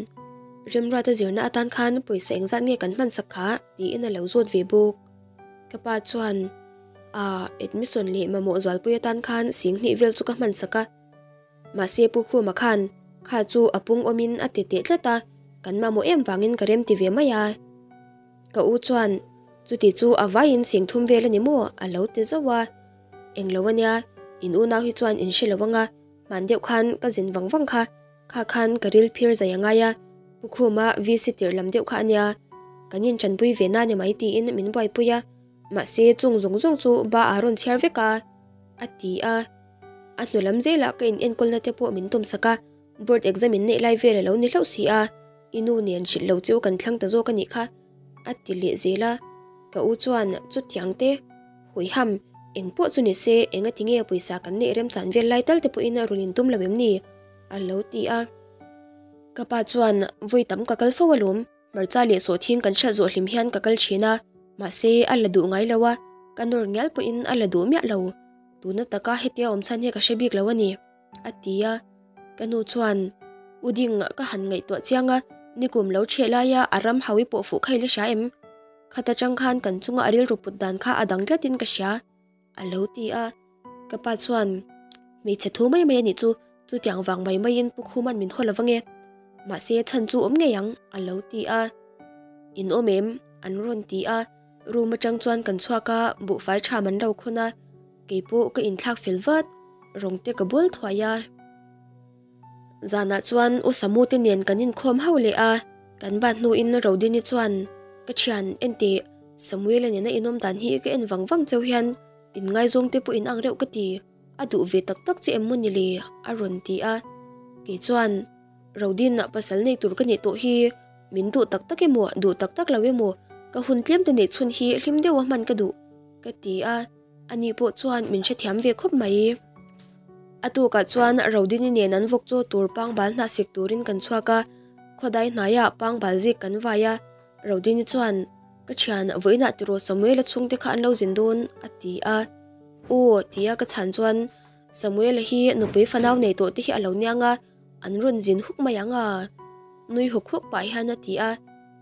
Remruata zirna atan khan pawisa engzat nge kan hman sak kha? tiin a lo zawt ve bawk. Ka pa chuan, Aa, admission leh mamawh zualpui atan khan singhnih vel chu ka hman sak a. Mahse Pu Khuma khan kha chu a pung awmin a ti teh tlat a, kan mamawh em vangin ka remti ve mai a. Ka u chuan, Chuti chu a vaiin sing thum vel a ni maw? a lo ti zauh a. Englo a nia, in unau hi chuan in hre lo ang a, hman deuh khan ka zin vang vang kha, kha khan ka ril phir zai a ngai a, Pu Khuma VC tirh lam deuh kha a nia, kan intanpui ve na ni mai tiin min buaipui a, mahse chung zawng zawng chu ba a rawn chhiar vek a, a ti a. A hnu lam zelah ka in enkawlna te pawh min tumsak a, board exam in neih lai vel a lo ni hlauh si a. I nu nen hrilh lo chu kan thlang ta zawk a nih kha, a ti leh zel a. Ka u chuan chutiang te, Huiham, eng pawh chu ni se, enga ti nge pawisa kan neih remchan vel lai tal te pawhin a rawn intum lo em ni? a lo ti a. Ka pa chuan, Vawi tam ka kal fo alawm, hmarcha leh sawhthing kan hriat zawh hlim hian ka kal thin a, mahse a la duh ngai lo a, ka nawr ngial pawhin a la duh miah lo. Tuna taka hetia awm chhan hi ka hre bik lo a ni. A ti a, ka nu chuan U Ding ka han ngaihtuah chiang a, nikum lo chheh laia a ram hawi pawh fuh kha i la hria em? Khata chang khan kan chunga a rilru put dan kha a dang tlatin ka hria, a lo ti a. Ka pa chuan Hmeichhe thu mai mai a nih chu, chutiang vang mai maiin Pu Khuman min haw lo vang e. Mahse chhan chu awm ngei ang, a lo ti a. In awm em? an rawn ti a, room atang chuan kan chhuak a, buhfai tha man lo khawn a. Kei pawh ka inthlak fel vat, rawng te ka bual thuai a. Zanah chuan U Samu te nen kan inkhawm hauh leh a, kan bat hnuin Rodini chuan, Ka thian, enteh, Samuela nena inawm dan hi ka en vang vang cheu hian inngaizawng te pawh in ang reuh ka ti, a duh ve tak tak che em maw ni le? a rawn ti a. Kei chuan, Rodin, pasal nei tur ka nih tawh hi, min duh tak tak emaw, duh tak tak lo emaw, ka hun tlem te neih chhun hi hlim deuha hman ka duh, ka ti a. Ani pawh chuan min hrethiam ve khawp mai. A tukah chuan Rodini nen an vawk chaw tur pangbal hnah sik turin kan chhuak a, khawdai hnaiah pangbal zik kan vai a. Rodini chuan, Ka thian, vawiinah tiraw Samuela chhungte kha an lo zin dawn, a ti a. Aw, tia ka chhan chuan, Samuela hi nupui fanau nei tawh te hi a lo niang a, an rawn zin huk mai ang a, nui huk huk pah hian a ti a.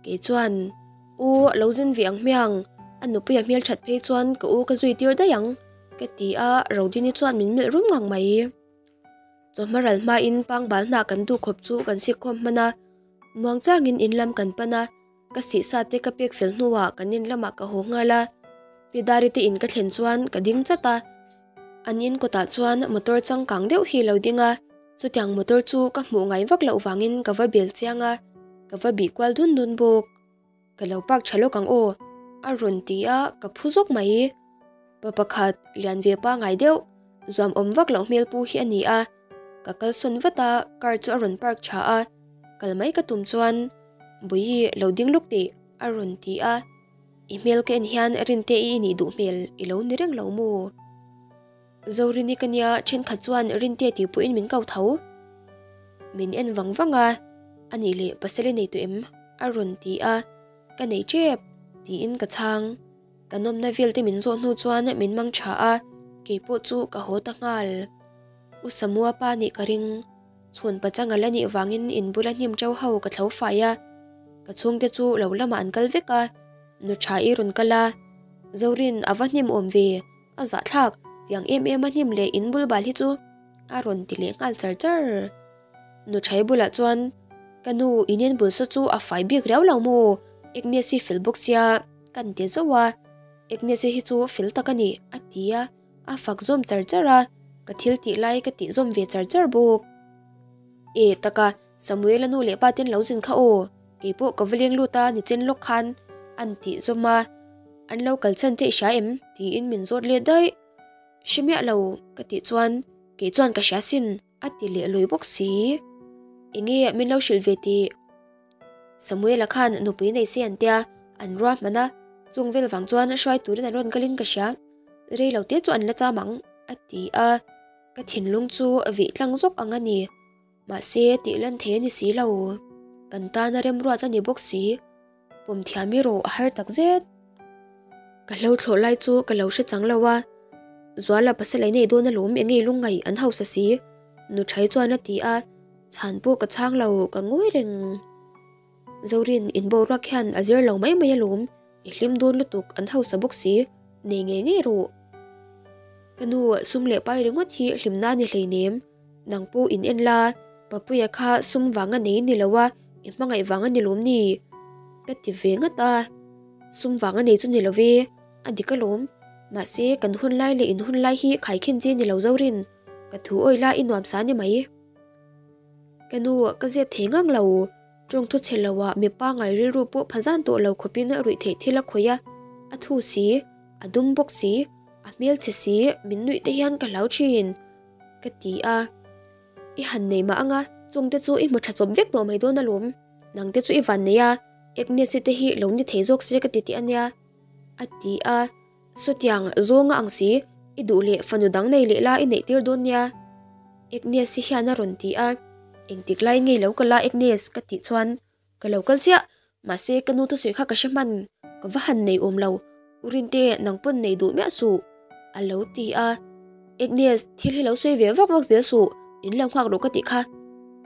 Kei chuan, U, lo zin ve ang hmiang, a nupuia hmel that phei chuan ka u ka zui tir daih ang, ka ti a, Rodini chuan min melh rum ngang mai. Chawhma ral hmain pangbal hnah kan duh khawp chu kan sikkhawm hman a, muang changin in lam kan pan a, ka sihsa te ka pek fel hnuah kan in lamah ka haw nghal a, Pidari te in ka thlen chuan ka ding chat a, an in kawtah chuan motor changkang deuh hi lo ding a, chutiang motor chu ka hmuh ngai vak loh vangin ka va bel chiang a, ka va bih kual dun dun bawk. Ka lo park tha lawk ang aw, a rawn ti a, ka phu zawk mai. Pa pakhat, lian ve pangai deuh, zuam awm vak loh hmel pu hi a ni a. Ka kalsawn vat a, car chu a rawn park tha a. Kal mai ka tum chuan, Bawihi, lo ding lawk teh, a rawn ti a. I hmel ka en hian Rinte i nih duh hmel i lo ni reng lo maw? Zorini ka nia thenkhat chuan Rinte tih pawhin min ko tho. Min en vang vang a, A nih leh pasal i nei tawh em? a rawn ti a, Ka nei tep tiin ka chhang. Kan awmna vel te min zawh hnu chuan min mang tha a, keipawh chu ka haw ta nghal. U Samua pa nih ka ring. Chhun pachang a la nih vangin in bula hnim teuh ho ka thlo fai a, ka chhungte chu lo lamah an kal vek a, nu tha i rawn kal a, Zorin a va hnim awm ve, a zahthlak, tiang em em a hnim leh in bul bal hi chu a rawn ti leh nghal char char. Nu Thai bulah chuan, Ka nu, in in bul saw chu a fai bik riau lo maw? Agnes hi fel bawk sia, kan ti zauh a. Agnes hi chu fel tak a ni, a ti a, a fak zawm char char a, ka thil tih lai ka tih zawm ve char char bawk. E, taka, Samuel-a nu leh pa ten lo zin kha aw, keipawh ka va leng lut a nichin lawk khan, an tih zawm a. An lo kal chhan theih hria em? tiin min zawt let daih. Hre miah lo, ka tih chuan, Kei chuan ka hria sin, A ti leh lui bawk si. Enge min lo hrilh ve tih? Samuela khan nupui nei se an tia, an ruahman a, chung vel vang chuan hruai turin an rawn kalin ka hria. Rei lo te chu an la cham ang, a ti a. Ka thinlung chu vih tlang zawk ang a ni. Mahse tih lan thei a ni si lo. Kan tana remruat a ni bawk si. Pawm thiam erawh a har tak zet. Ka hlo thlawh lai chu ka lo hre chang lo a, Zuala pasal ei nei dawn alawm eng nge lungngaih an hausa si? Nuthai chuan a ti a, chhan pawh ka chhang lo, ka ngawi reng. Zorin in boruak hian a zir lo mai mai alawm, i hlim dawn lutuk an hausa bawk si, nei ngei ngei rawh. Ka nu sum leh pai ringawt hi hlimna a ni hleinem. Nang pawh in en la, Papuia kha sum vang a nei ni lo a, i hmangaih vang a ni lawm ni? Ka ti ve ngat a, sum vang a nei chu ni lo ve, a dik alawm. Mahse, kan hun lai leh in hun lai hi khaikhin chi ni lo Zorin, ka thu awih la i nuam sa ni mai. Ka nu, ka zep thei ngang lo, tawng thu chhe lo ah mipa ngai rilru pawh pha zan tawh lo khawpin ruih theih thil a khawih a, a thu si, a dum bawk si, a hmelchhe si, min nuih te hian ka hlau thin. Ka ti a, I han nei mah anga, chungte chu i hmu tha chawp vek tawh mai dawn alawm, nangte chu i van nei a, Agnes-i te hi lo ni thei zawk se ka ti tih ania, a ti a, Sawtiang zawnga ang si, i duh leh fanu dang nei leh la i neih tir dawn nia, Agnes-i hian a rawn ti a, Engtik lai ngei lo ka la Agnes? ka tih chuan Ka lo kal chiah, mahse ka nu thusawi kha ka hre hman, ka va han nei awm lo, U Rinte nang pawn nei duh miah suh, a lo ti a. Agnes, thil hi lo sawi ve vak vak zel suh, in lo nghak rawh ka tih kha,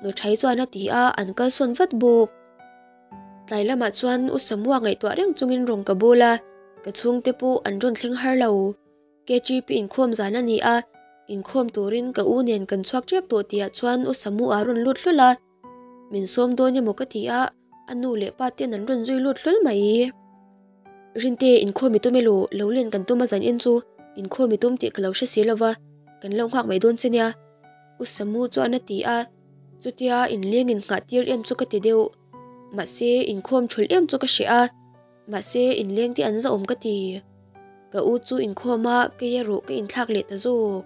Nuthai chuan a ti a, an kalsawn vat bawk. Tlai lamah chuan U Samua ngaihtuah reng chungin rawn ka bul a, ka chhungte pawh an rawn thleng har lo. KGP inkhawm zan a ni a, inkhawm turin ka u nen kan chhuak tep tawh tihah chuan U Samua a rawn lut hlul a. Min sawm dawn emaw ka ti a, a nu leh pa ten an rawn zui lut hlul mai. Rinte, inkhawm i tum elaw? Lo len kan tum a zan en chu inkhawm i tum tih ka lo hre si lova, kan lo nghak mai dawn che nia. U Samu chuan a ti a, chutia inleng innghah tir em chu ka ti deuh. Mahse, inkhawm thulh em chu ka hreh a, mahse inleng te an zahawm ka ti. Ka u chu inkhawm a, kei erawh ka inthlak leh ta zawk.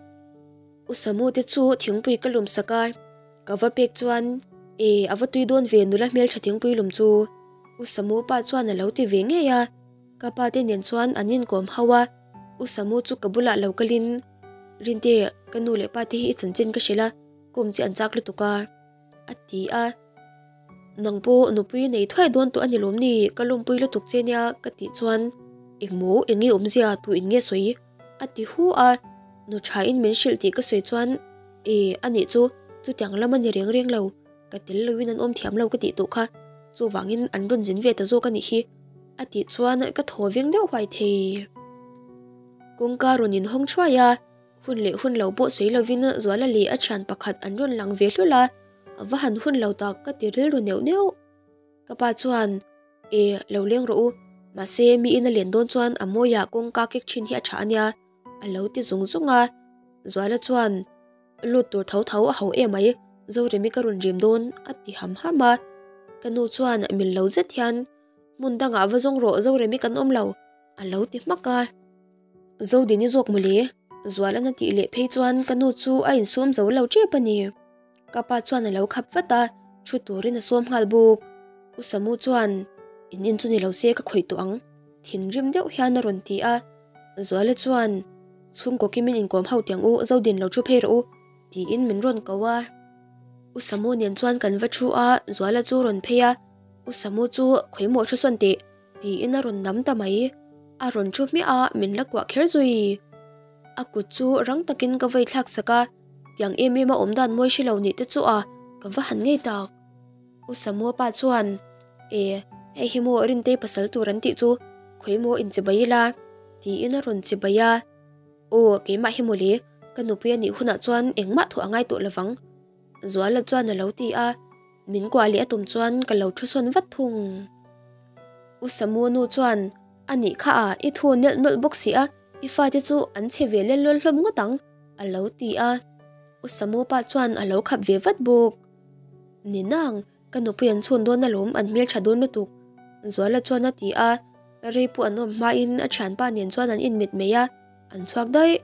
U Samu te chu thingpui ka lum sak a. Ka va pek chuan, E, a va tui dawn ve nula hmeltha thingpui lum chu. U Samu pa chuan a lo ti ve ngei a, ka pa te nen chuan an inkawm hauh a, U Samu chu ka bulah lo kalin, Rinte, ka nu leh pa te hi i chanchin ka hrilh a, kawm che an chak lutuk a, a ti a. Nang pawh nupui nei thuai dawn tawh a ni lawm ni, ka lawmpui lutuk che nia ka tih chuan, Engmaw, eng nge awmzia, tu in nge sawi? A ti hu a, nu thain min hrilh tih ka sawi chuan E, a nih chu, chutiang lam a ni reng reng lo, ka tel loin an awm thiam lo ka tih tawh kha, chuvangin an rawn zin ve ta zawk a nih hi, a tih chuan ka thaw veng deuh huai thei. Kawngka rawn inhawng thuai a, hun leh hun lo pawh sawi lovin Zuala leh a thian pakhat an rawn lang ve hlul a, a va han hun lo tak ka ti rilru neuh neuh. Ka pa chuan, E, lo leng rawh u, mahse miin a len dawn chuan a mawiah kawngka kek thin hi a tha a nia, a lo ti zung zung a. Zuala chuan, Lut tur tho tho a ho em mai, Zoremi ka rawn rim dawn, a ti ham ham a. Ka nu chuan mil lo zet hian, Hmun dangah va zawng rawh Zoremi kan awm lo, a lo ti hmak a. Zodini zawk mawle, Zuala'n a tih leh phei chuan ka nu chu a insum zo lo tep a ni. Ka pa chuan a lo khap vat a, thu turin a sawm nghal bawk. U Samu chuan, In in chu ni lo se ka khawih tawh ang, thinrim deuh hian a rawn ti a. Zuala chuan, Chhungkaw kimin inkawm ho tiang u, Zodin lo thu phei rawh u, tiin min rawn ko a. U Samu nen chuan kan va thu a, Zuala chu rawn phei a, U Samu chu khawimawh thu sawn teh, tiin a rawn nam ta mai. A rawn thu hmiah a, min la kuah kher zui. A kut chu rang takin ka vei thlak sak a, tiang em em a awm dan mawi hre lo nih te chu a, ka va han ngei tak. U Samua pa chuan, E, hei hi maw Rintei pasal tur an tih chu, khawi maw inchibai ila? tiin a rawn chibai a. Aw, keimah hi mawle, ka nupui a nih hunah chuan engmah thawh a ngai tawh lovang. Zuala chuan a lo ti a, min kuah leh a tum chuan ka lo thu sawn vat thung. U Samu nu chuan, A nih kha a, i thu nelh nawlh bawk si a, i fate chu an che ve lel lawl hlawm ngawt ang, a lo ti a. U Samu pa chuan a lo khap ve vat bawk. Ni nang, ka nupui an chhun dawn alawm, an hmeltha dawn lutuk, Zuala chuan a ti a. Rei pawh an awm hmain a thianpa nen chuan an inmit mai a, an chhuak daih.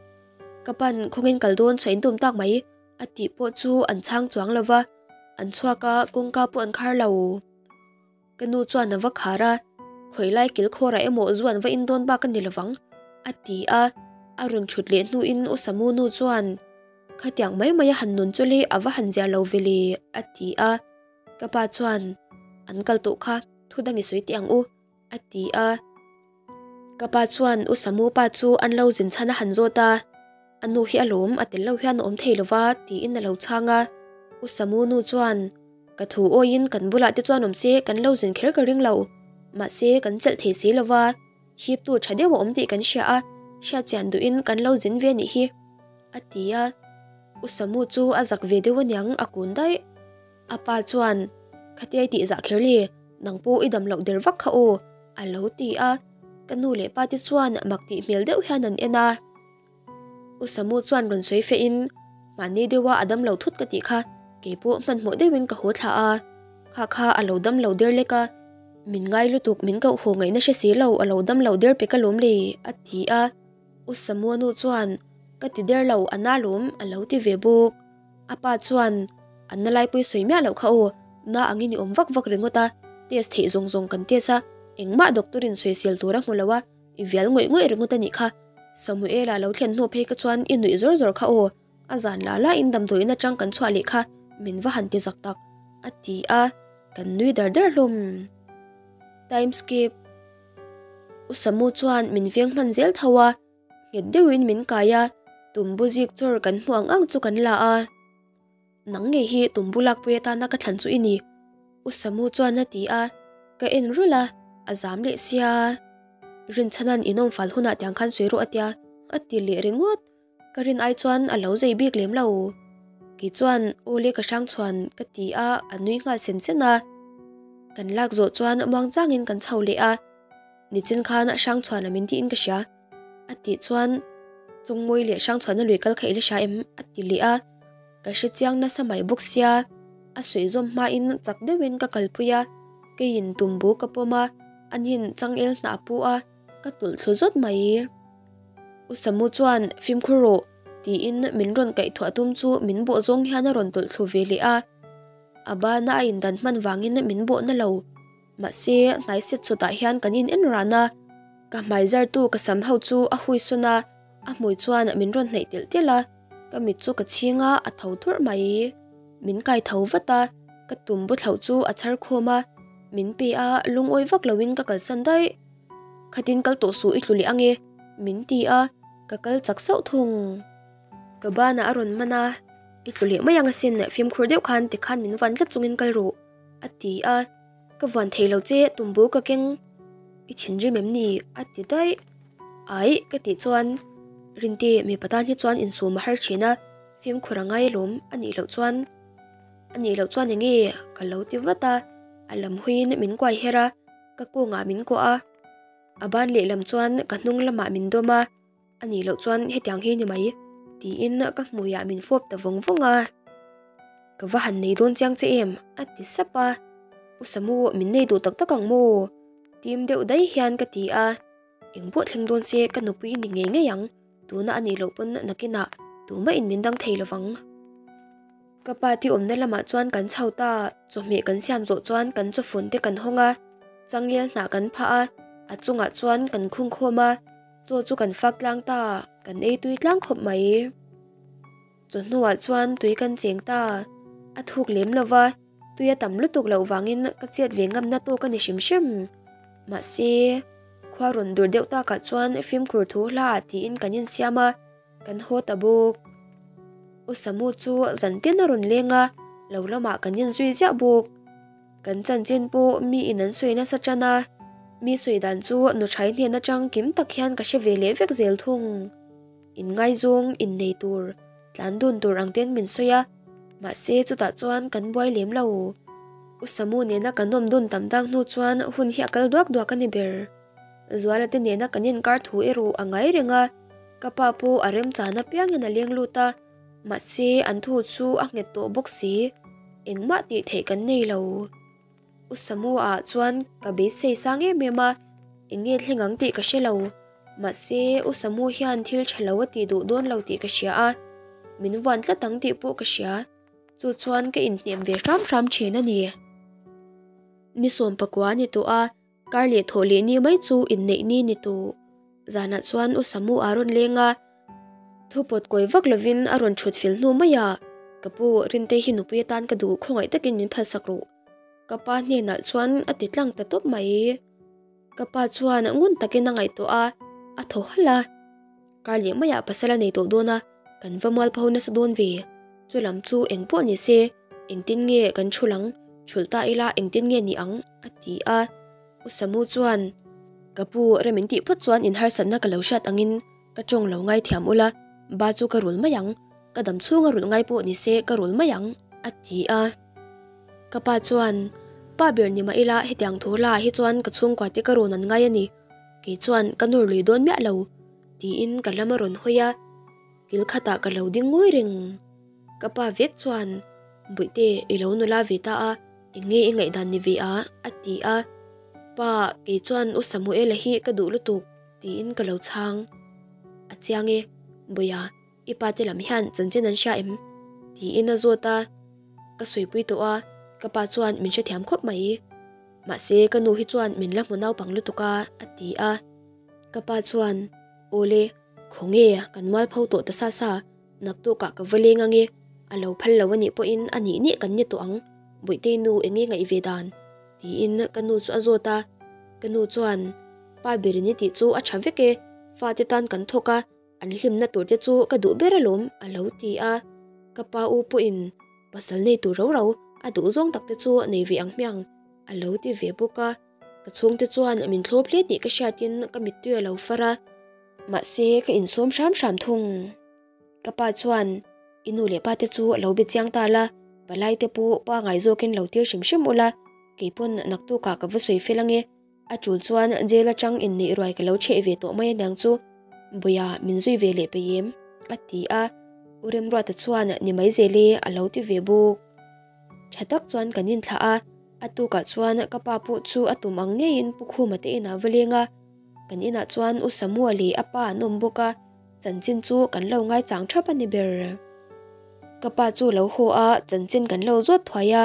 Ka pan khawngin kal dawn chhuah in tum tak mai. A tih pawh chu an chhang chuang lo va, an chhuak a, kawngka pawh an khar lo. Ka nu chuan a va khar a, Khawi lai kil khawrah emaw zu an va in dawn bak a ni lovang, a ti a. A rawn thut leh hnuin U Samu nu chuan, Khatiang mai mai a han nun chu le a va han zia lo ve le, a ti a. Ka pa chuan, An kal tawh kha, thu dang i sawi teh ang u, a ti a. Ka pa chuan U Samu pa chu an lo zin chhan a han zawt a, A nu hi a lawm, a tel lo hian a awm thei lo va, tiin a lo chhang a. U Samu nu chuan, Ka thu awiin kan bulah te chuan awm se kan lo zin kher ka ring lo, mahse kan chelh thei si lo va, hip tur tha deuh a awm tih kan hria a, hriat chian duhin kan lo zin ve nih hi, a ti a. U Samu chu a zak ve deuh aniang a kun daih. A pa chuan, Khatia i tih zah kher le, nang pawh i dam loh der vak kha aw, a lo ti a. Ka nu leh pa te chuan mak tih hmel deuh hian an en a. U Samu chuan rawn sawi feh in, Mahni deuha a dam lo thut ka tih kha, kei pawh hmanhmawh deuhin ka haw thla a. Kha kha a lo dam lo der lek a, min ngai lutuk min koh haw ngaihna hre si lo a lo dam lo der pek alawm le, a ti a. U Samua nu chuan, Ka ti der lo, a na lawm, a lo ti ve bawk. A pa chuan, An na laipui sawi miah loh kha aw, na angin i awm vak vak ringawt a, test theih zawng zawng kan test a, engmah doctor in sawisel tur a hmu lo a, i vial ngawih ngawih ringawt a nih kha. Samuela lo thlen hnu phei ka chuan i nuih zawr zawr kha aw, a zan la la in damdawiin atang kan chhuah leh kha min va han ti zak tak, a ti a, kan nui dar dar hlawm. Time skip. U Samu chuan min veng hman zel tho a. Nghet deuhin min kai a, tumbu zik chawr kan hmu ang ang chu kan la a. Nang ngei hi tumbu lakpui atana ka thlan chu i ni, U Samu chuan a ti a, ka en rulh a, a zam leh sia. Rinchhanan inawm fal hunah tiang khan sawi rawh a tia, a ti leh ringawt. Ka rin ai chuan a lo zei bik lem lo. Kei chuan aw le ka hrang chhuan ka ti a, a nui nghal sen sen a. Kan lak zawh chuan muangchangin kan chho leh a. Nichin khan Hrangchhuana min tiin ka hria. A tih chuan Chungmawi leh Hrangchhuana lui kal kha i la hria em? a ti leh a. Ka hre chiang nasa mai bawk sia. A suih zawm hmain chak deuhin ka kalpui a, keiin tumbu ka pawm a, anin changel hnah a pu a, ka tulh thlu zawt mai. U Samu chuan fimkhur rawh tiin min rawn kaihthawh a tum chu min bawh zawng hian a rawn tawlh thlu ve leh a. A bana a indan hman vangin min bawh na lo. Mahse, hnai set chawtah hian kan in en ran a, ka hmai zartu ka sam ho chu a hui sawn a, a hmui chuan min rawn hnaih telh telh a, ka mit chu ka chhing a, a tho thurh mai. Min kai tho vat a, ka tum bu thlauh chu a chhar khawm a, min pe a, lungawi vak loin ka kalsan daih. Khatin kal tawh suh i tlu leh ange, min ti a, ka kal chak sauh thung. Ka banah a rawn man a, i tlu leh mai ang asin, fimkhur deuh khan tikhan min van tlat chungin kal rawh, a ti a. Ka vuan thei lo che, tumbu ka keng i thinrim em ni? a ti daih. Aih, ka tih chuan Rinte mipa tan hi chuan insum a har thin a, fimkhur a ngai alawm a nih loh chuan a nih loh chuan enge ka lo ti vat a, a lam huiin min kuai her a, ka kawngah min kuah a, a ban lehlam chuan ka hnung lamah min dawm a. A nih loh chuan hetiang hi ni mai, tiin ka hmuiah min fawp ta vawng vawng a. Ka va han nei dawn chiang che em? a ti sap a. U Samu, min nei duh tak tak ang maw? Tim deuh daih hian ka ti a. Eng pawh thleng dawn se ka nupui ni ngei ngei ang, tuna a nih loh pawn nakinah tumahin min dang thei lovang. Ka pa ti awmna lamah chuan kan chho ta, chawhmeh kan siam zawh chuan kan chawfun te kan hawng a, changel hnah kan phah a, a chungah chuan kan khung khawm a. Chaw chu kan fak tlang ta, kan ei tui tlang khawp mai. Chawhnuah chuan tui kan cheng ta, a thuk lem lo va, tui a tam lutuk loh vangin ka chet ve ngamna tawk a ni hrim hrim. Mahse, Khua rawn dur deuh takah chuan fimkhur thu hla ah tiin kan insiam a, kan haw ta bawk. U Samu chu zan tin a rawn leng a, lo lamah kan inzui ziah bawk. Kan chanchin pawh mi in an sawi nasa tan a, mi sawi dan chu nuthai hnen atang kim tak hian ka hre ve leh vek zel thung. Inngaizawng innei tur, tlan dun tur ang ten min sawi a, mahse chutah chuan kan buai lem lo. U Samu nena kan awm dun tam tak hnu chuan hun hi a kal duak duak a ni ber. Zuala te nena kan inkar thu erawh a ngai reng a, ka pa pawh a remchan apiangin a leng lut a, mahse an thu chu a nghet tawh bawk si, engmah tih theih kan nei lo. U Samu-a chuan ka beisei sang em em a, eng nge thleng ang tih ka hre lo, mahse U Samu hian thil tha lo a tih duh dawn lo tih ka hria a, min vuan tlat ang tih pawh ka hria, chu chuan ka inhnem ve hram hram thin a ni. Ni 19 a ni tawh a, Kar leh thawh leh ni mai chu inneih ni ni tawh. Zanah chuan U Samu a rawn leng a, thu pawt kawi vak lovin a rawn thut fel hnu mai a, Ka pu, Rintei hi nupui atan ka duh khawngaih takin min phalsak rawh. Ka pa hnenah chuan a ti tlang ta tawp mai. Ka pa chuan ngun takin a ngaihtuah a, a thaw halh a. Kar leh maiah pasal a nei tawh dawn a, kan va mualpho nasa dawn ve. Chu lam chu eng pawh ni se, engtin nge kan thul ang, thulh ta ila engtin nge ni ang? a ti a. U Samu chuan, Ka pu, rem in tih phawt chuan in harsatna ka lo hriat angin ka tawng lo ngaithiam ula, ba chu ka rul mai ang, ka dam chhunga rulh ngai pawh ni se ka rul mai ang, a ti a. Ka pa chuan, Pa ber ni mah ila hetiang thu hlaah hi chuan ka chhungkua te ka rawn an ngai a ni, kei chuan ka nawr lui dawn miah lo, tiin ka lam a rawn hawi a, kil khatah ka lo ding ngawi reng. Ka pa vek chuan, Bawihte, i lo nula ve ta a, eng nge i ngaihdan ni ve a? a ti a. Pa, kei chuan U Samuela hi ka duh lutuk, tiin ka lo chhang. A chiang e, Bawiha, i pa te lam hian chanchin an hria em? tiin a zawt a. Ka sawipui tawh a, ka pa chuan min hrethiam khawp mai. Mahse, ka nu hi chuan min la hmu naupang lutuk a, a ti a. Ka pa chuan, Awle, khawnge kan mualpho tawh ta sa sa, naktukah ka va leng ange, a lo phal lo anih pawhin a nih nih kan ni tawh ang, Bawihtei nu enge ngaih ve dan? tiin ka nu chu a zawt a. Ka nu chuan, Pa berin i tih chu a tha vek e, fate tan kan thawk a, An hlimna tur te chu ka duh ber alawm a lo ti a, ka pa u pawhin pasal nei tur rau rau a duh zawng tak te chu nei ve ang hmiang a lo ti ve bawk a, ka chhungte chuan min thlawp hle tih ka hriatin ka mittui a lo far a, mahse ka insawm hram hram thung. Ka pa chuan i nu leh pa te chu lo be chiang ta la, palai te pawh pa ngai zawkin lo tir hrim hrim ula, keipawn naktukah ka va sawi fel ange. A tul chuan jail atang inneih ruai ka lo chheh ve tawh mai aniang chu, Bawia min zui ve leh peih em? a ti a, U Remruata chuan ni mai zel e a lo ti ve bawk. Tha tak chuan kan inthlah a, a tukah chuan ka pa pawh chu a tum ang ngeiin Pu Khuma te inah va leng a, kan inah chuan U Samua leh a pa an awm bawk a, chanchin chu kan lo ngaichang thap a ni ber. Ka pa chu lo haw a, chanchin kan lo zawt thuai a,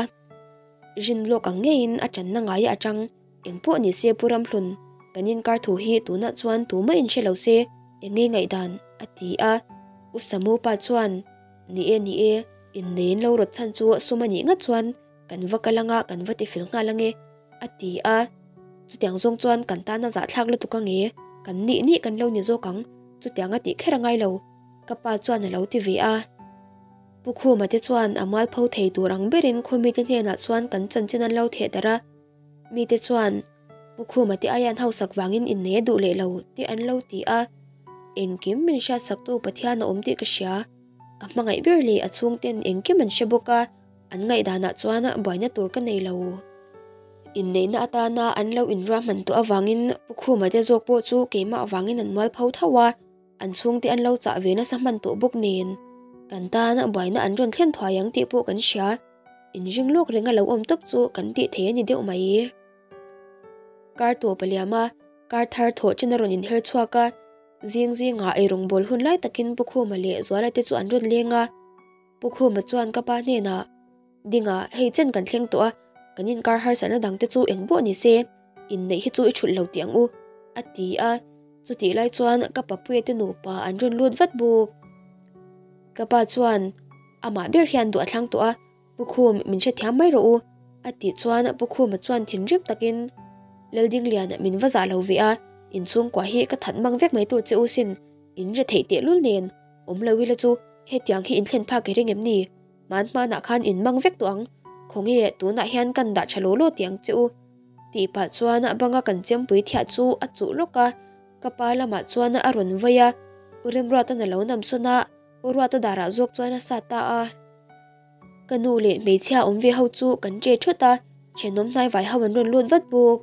rin lawk ang ngeiin a tanna ngai atang Eng pawh ni se Pu Ramhlun, kan inkar thu hi tunah chuan tumah in hre lo se, eng nge ngaihdan? a ti a. U Samu pa chuan, Ni e, ni e, innei in lo rawt chhan chu sum a nih ngat chuan kan va kal anga kan va tifel nghal ange, a ti a. Chutiang zawng chuan kan tana zahthlak lutuk ange, kan nih nih kan lo ni zawk ang, chutiang a tih kher a ngai lo, ka pa chuan a lo ti ve a. Pu Khuma te chuan a mualpho thei tur ang berin khawmite hnenah chuan kan chanchin an lo theh darh a. Mite chuan, Pu Khuma te aian hausak vangin innei a duh leh lo tih an lo ti a. Engkim min hriatsaktu Pathian a awm tih ka hria. Ka hmangaih ber leh a chhungten engkim an hre bawk a, an ngaihdanah chuan buaina tur ka nei lo. Inneihna atana an lo inruahman tawh avangin Pu Khuma te zawk pawh chu keimah vangin an mualpho tho a, an chhungte an lo chah ve nasa hman tawh bawk nen kan tan buaina an rawn thlen thuai ang tih pawh kan hria. Inring lawk reng a lo awm tawp chu kan tih thei a ni deuh mai. Kar tawp a liam a, kar thar thawh chen a rawn inher chhuak a, zing zingah eirawng bawl hun lai takin Pu Khuma leh Zuala te chu an rawn leng a. Pu Khuma chuan ka pa hnenah, Dingah, hei chen kan thleng tawh a, kan inkar harsatna dang te chu eng pawh ni se, inneih hi chu i thulh lo tih ang u, a ti a. Chutih lai chuan ka papuia te nupa an rawn lut vat bawk. Ka pa chuan, Amah ber hian duh a thlang tawh a, Pu Khum min hrethiam mai rawh u, a tih chuan Pu Khuma chuan thinrim takin, Laldinglian min va zah lo ve a, In chhungkua hi ka that mang vek mai tur che u sin, in re theih tehlul nen, awm lo ila chu hetiang hi in thlen phak i ring em ni? Hman hmanah khan in mang vek tawh ang, khawnge tunah hian kan dah tha law law tih ang che u. Tih pah chuan banga kan chempui thiah chu a chuh lawk a, ka pa lamah chuan a rawn vawi a, U Remruata'n a lo namsawn a, U Ruata darah zawk chuan a sat ta a. Ka nu leh hmeichhia awm ve ho chu kan che thut a, thenawm hnaivai ho an rawn lut vat bawk.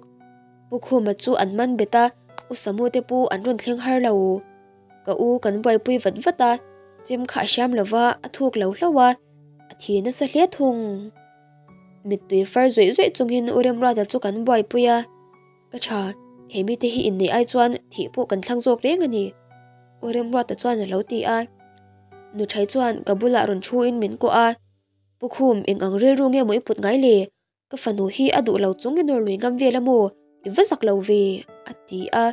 Pu Khuma chu an man bet a, U Samu te pawh an rawn thleng har lo. Ka u kan buaipui vat vat a, chem kha a hriam lo va, a thuk lo hlauh a, a thi nasa hle thung. Mittui far zawih zawih chungin U Remruata chu kan buaipui a, Ka tha, he mite hi inneih ai chuan thih pawh kan thlang zawk reng a ni, U Remruata chuan a lo ti a. Nuthai chuan ka bulah rawn thu in min kawh a, Pu Khum, eng ang rilru nge maw i put ngai le? Ka fanu hi a duh lo chung i nawr lui ngam vel a maw? I va zak lo ve, a ti a.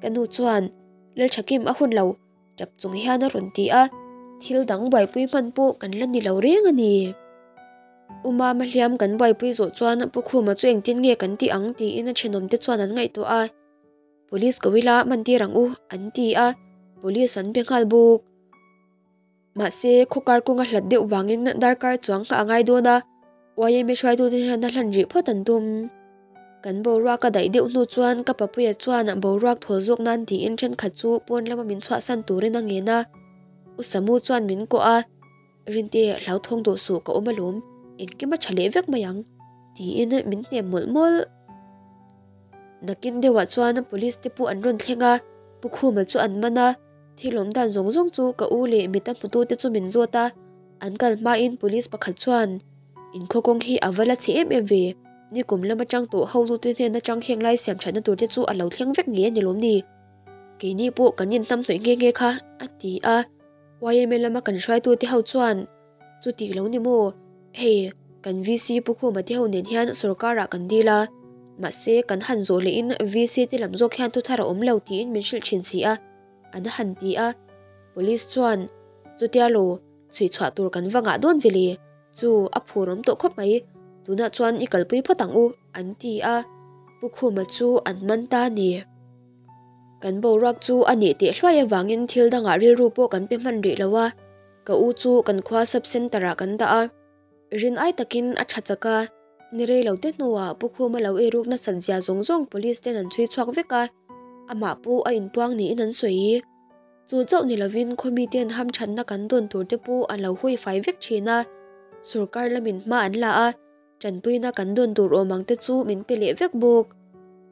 Ka nu chuan, Lalthakim a hun lo, tap chung hian a rawn ti a, thil dang buaipui hman pawh kan la ni lo reng a ni. U Mama hliam kan buaipui zawh chuan Pu Khuma chu engtin nge kan tih ang tiin a thenawmte chuan an ngaihtuah a. Police ko ila mantir ang u an ti a, police an be nghal bawk. Mahse, khawkar kawnga hlat deuh vangin darkar chuang nghah a ngai dawn a, YMA hruaitute hian a hlan rih phawt an tum. Kan boruak a daih deuh hnu chuan ka papuia chuan boruak thawl zawk nan tiin thenkhat chu pawn lama min chhuahsan turin a ngen a. U Samu chuan min kawh a, Rinte, hlauthawng duh suh ka awm alawm, engkim a tha leh vek mai ang, tiin min hnem mawlh mawlh. Nakin deuhah chuan police te pawh an rawn thleng a, Pu Khuma chu an man a, thil awm dan zawng zawng chu ka u leh mita hmutute chu min zawt a, an kal hmain police pakhat chuan, In khaw kawng hi a va la chhe em em ve, nikum lam atang tawh hotute hnen atang heng lai siam thatna tur te chu a lo thleng vek ngei a ni lawm ni? Keini pawh kan inhnam hnawih nghe nghe kha, a ti a. YMA lama kan hruaitute ho chuan, Chuti lo ni maw? Hei, kan VC Pu Khuma te ho nen hian sorkarah kan dil a, mahse kan han zawh lehin VC te lam zawk hian thuthar a awm lo tiin min hrilh thin si a, an han ti a. Police chuan, Chutia lo, chhui chhuah tur kan va ngah dawn ve le, chu a phur awm tawh khawp mai, tunah chuan i kalpui phawt ang u, an ti a. Pu Khuma chu an man ta a ni. Kan boruak chu a nih teh hluai avangin thil dangah rilru pawh kan pe hman rih lo a. Ka u chu kan khua sub centre ah kan dah a, rin ai takin a tha chak a, ni rei lo te hnuah Pu Khuma lo eiruk nasat zia zawng zawng police ten an chhui chhuak vek a, amah pawh a inpuang niin an sawi. Chu chauh ni lovin khawmi ten hamthatna kan dawn tur te pawh an lo hui fai vek thin a, sorkar lamin hma an la a, tanpuina kan dawn tur awm ang te chu min pe leh vek bawk.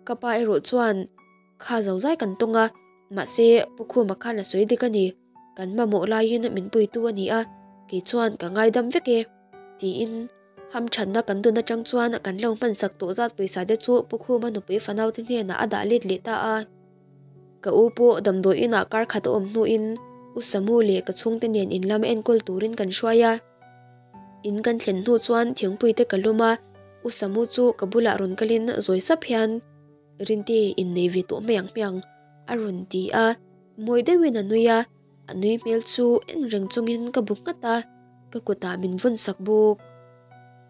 Ka pa erawh chuan Kha zo zai kan tawng a, mahse Pu Khuma khan a sawi dik a ni, kan mamawh laiin min puitu a ni a, kei chuan ka ngaidam vek e, tiin hamthatna kan dun atang chuan kan lo hmansak tawh zat pawisa te chu Pu Khuma nupui fanaute hnenah a dah let leh ta a. Ka u pawh damdawi inah kar khat a awm hnuin U Samu leh ka chhungte nen in lam enkawl turin kan hruai a. In kan thlen hnu chuan thingpui te ka lum a, U Samu chu ka bulah rawn kalin zawi sap hian, Rinte innei ve tawh mai ang hmiang a rawn ti a, mawi deuhin a nui a, a nui hmel chu en reng chungin ka bu nghat a, ka kutah min vawn sak bawk.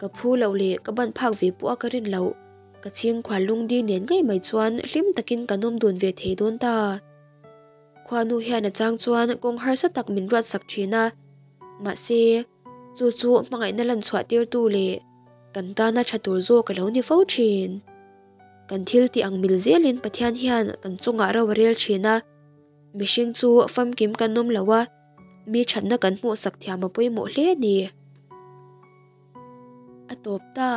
Ka phu loh leh ka ban phak ve pawh a ka rin loh, ka chhingkhual lungdi nen ngei mai chuan hlim takin kan awm dun ve thei dawn ta. Khuanu hian a chang chuan kawng harsa tak min ruat sak thin a, mahse chu chu hmangaihna lan chhuah tirtu leh kan tana tha tur zawk a lo ni fo thin. Kan thil tih ang mil zelin Pathian hian kan chungah ro a rel thin a, mihring chu famkim kan awm lo a, mi thatna kan hmuhsak thiam a pawimawh hle a ni. A tawp ta.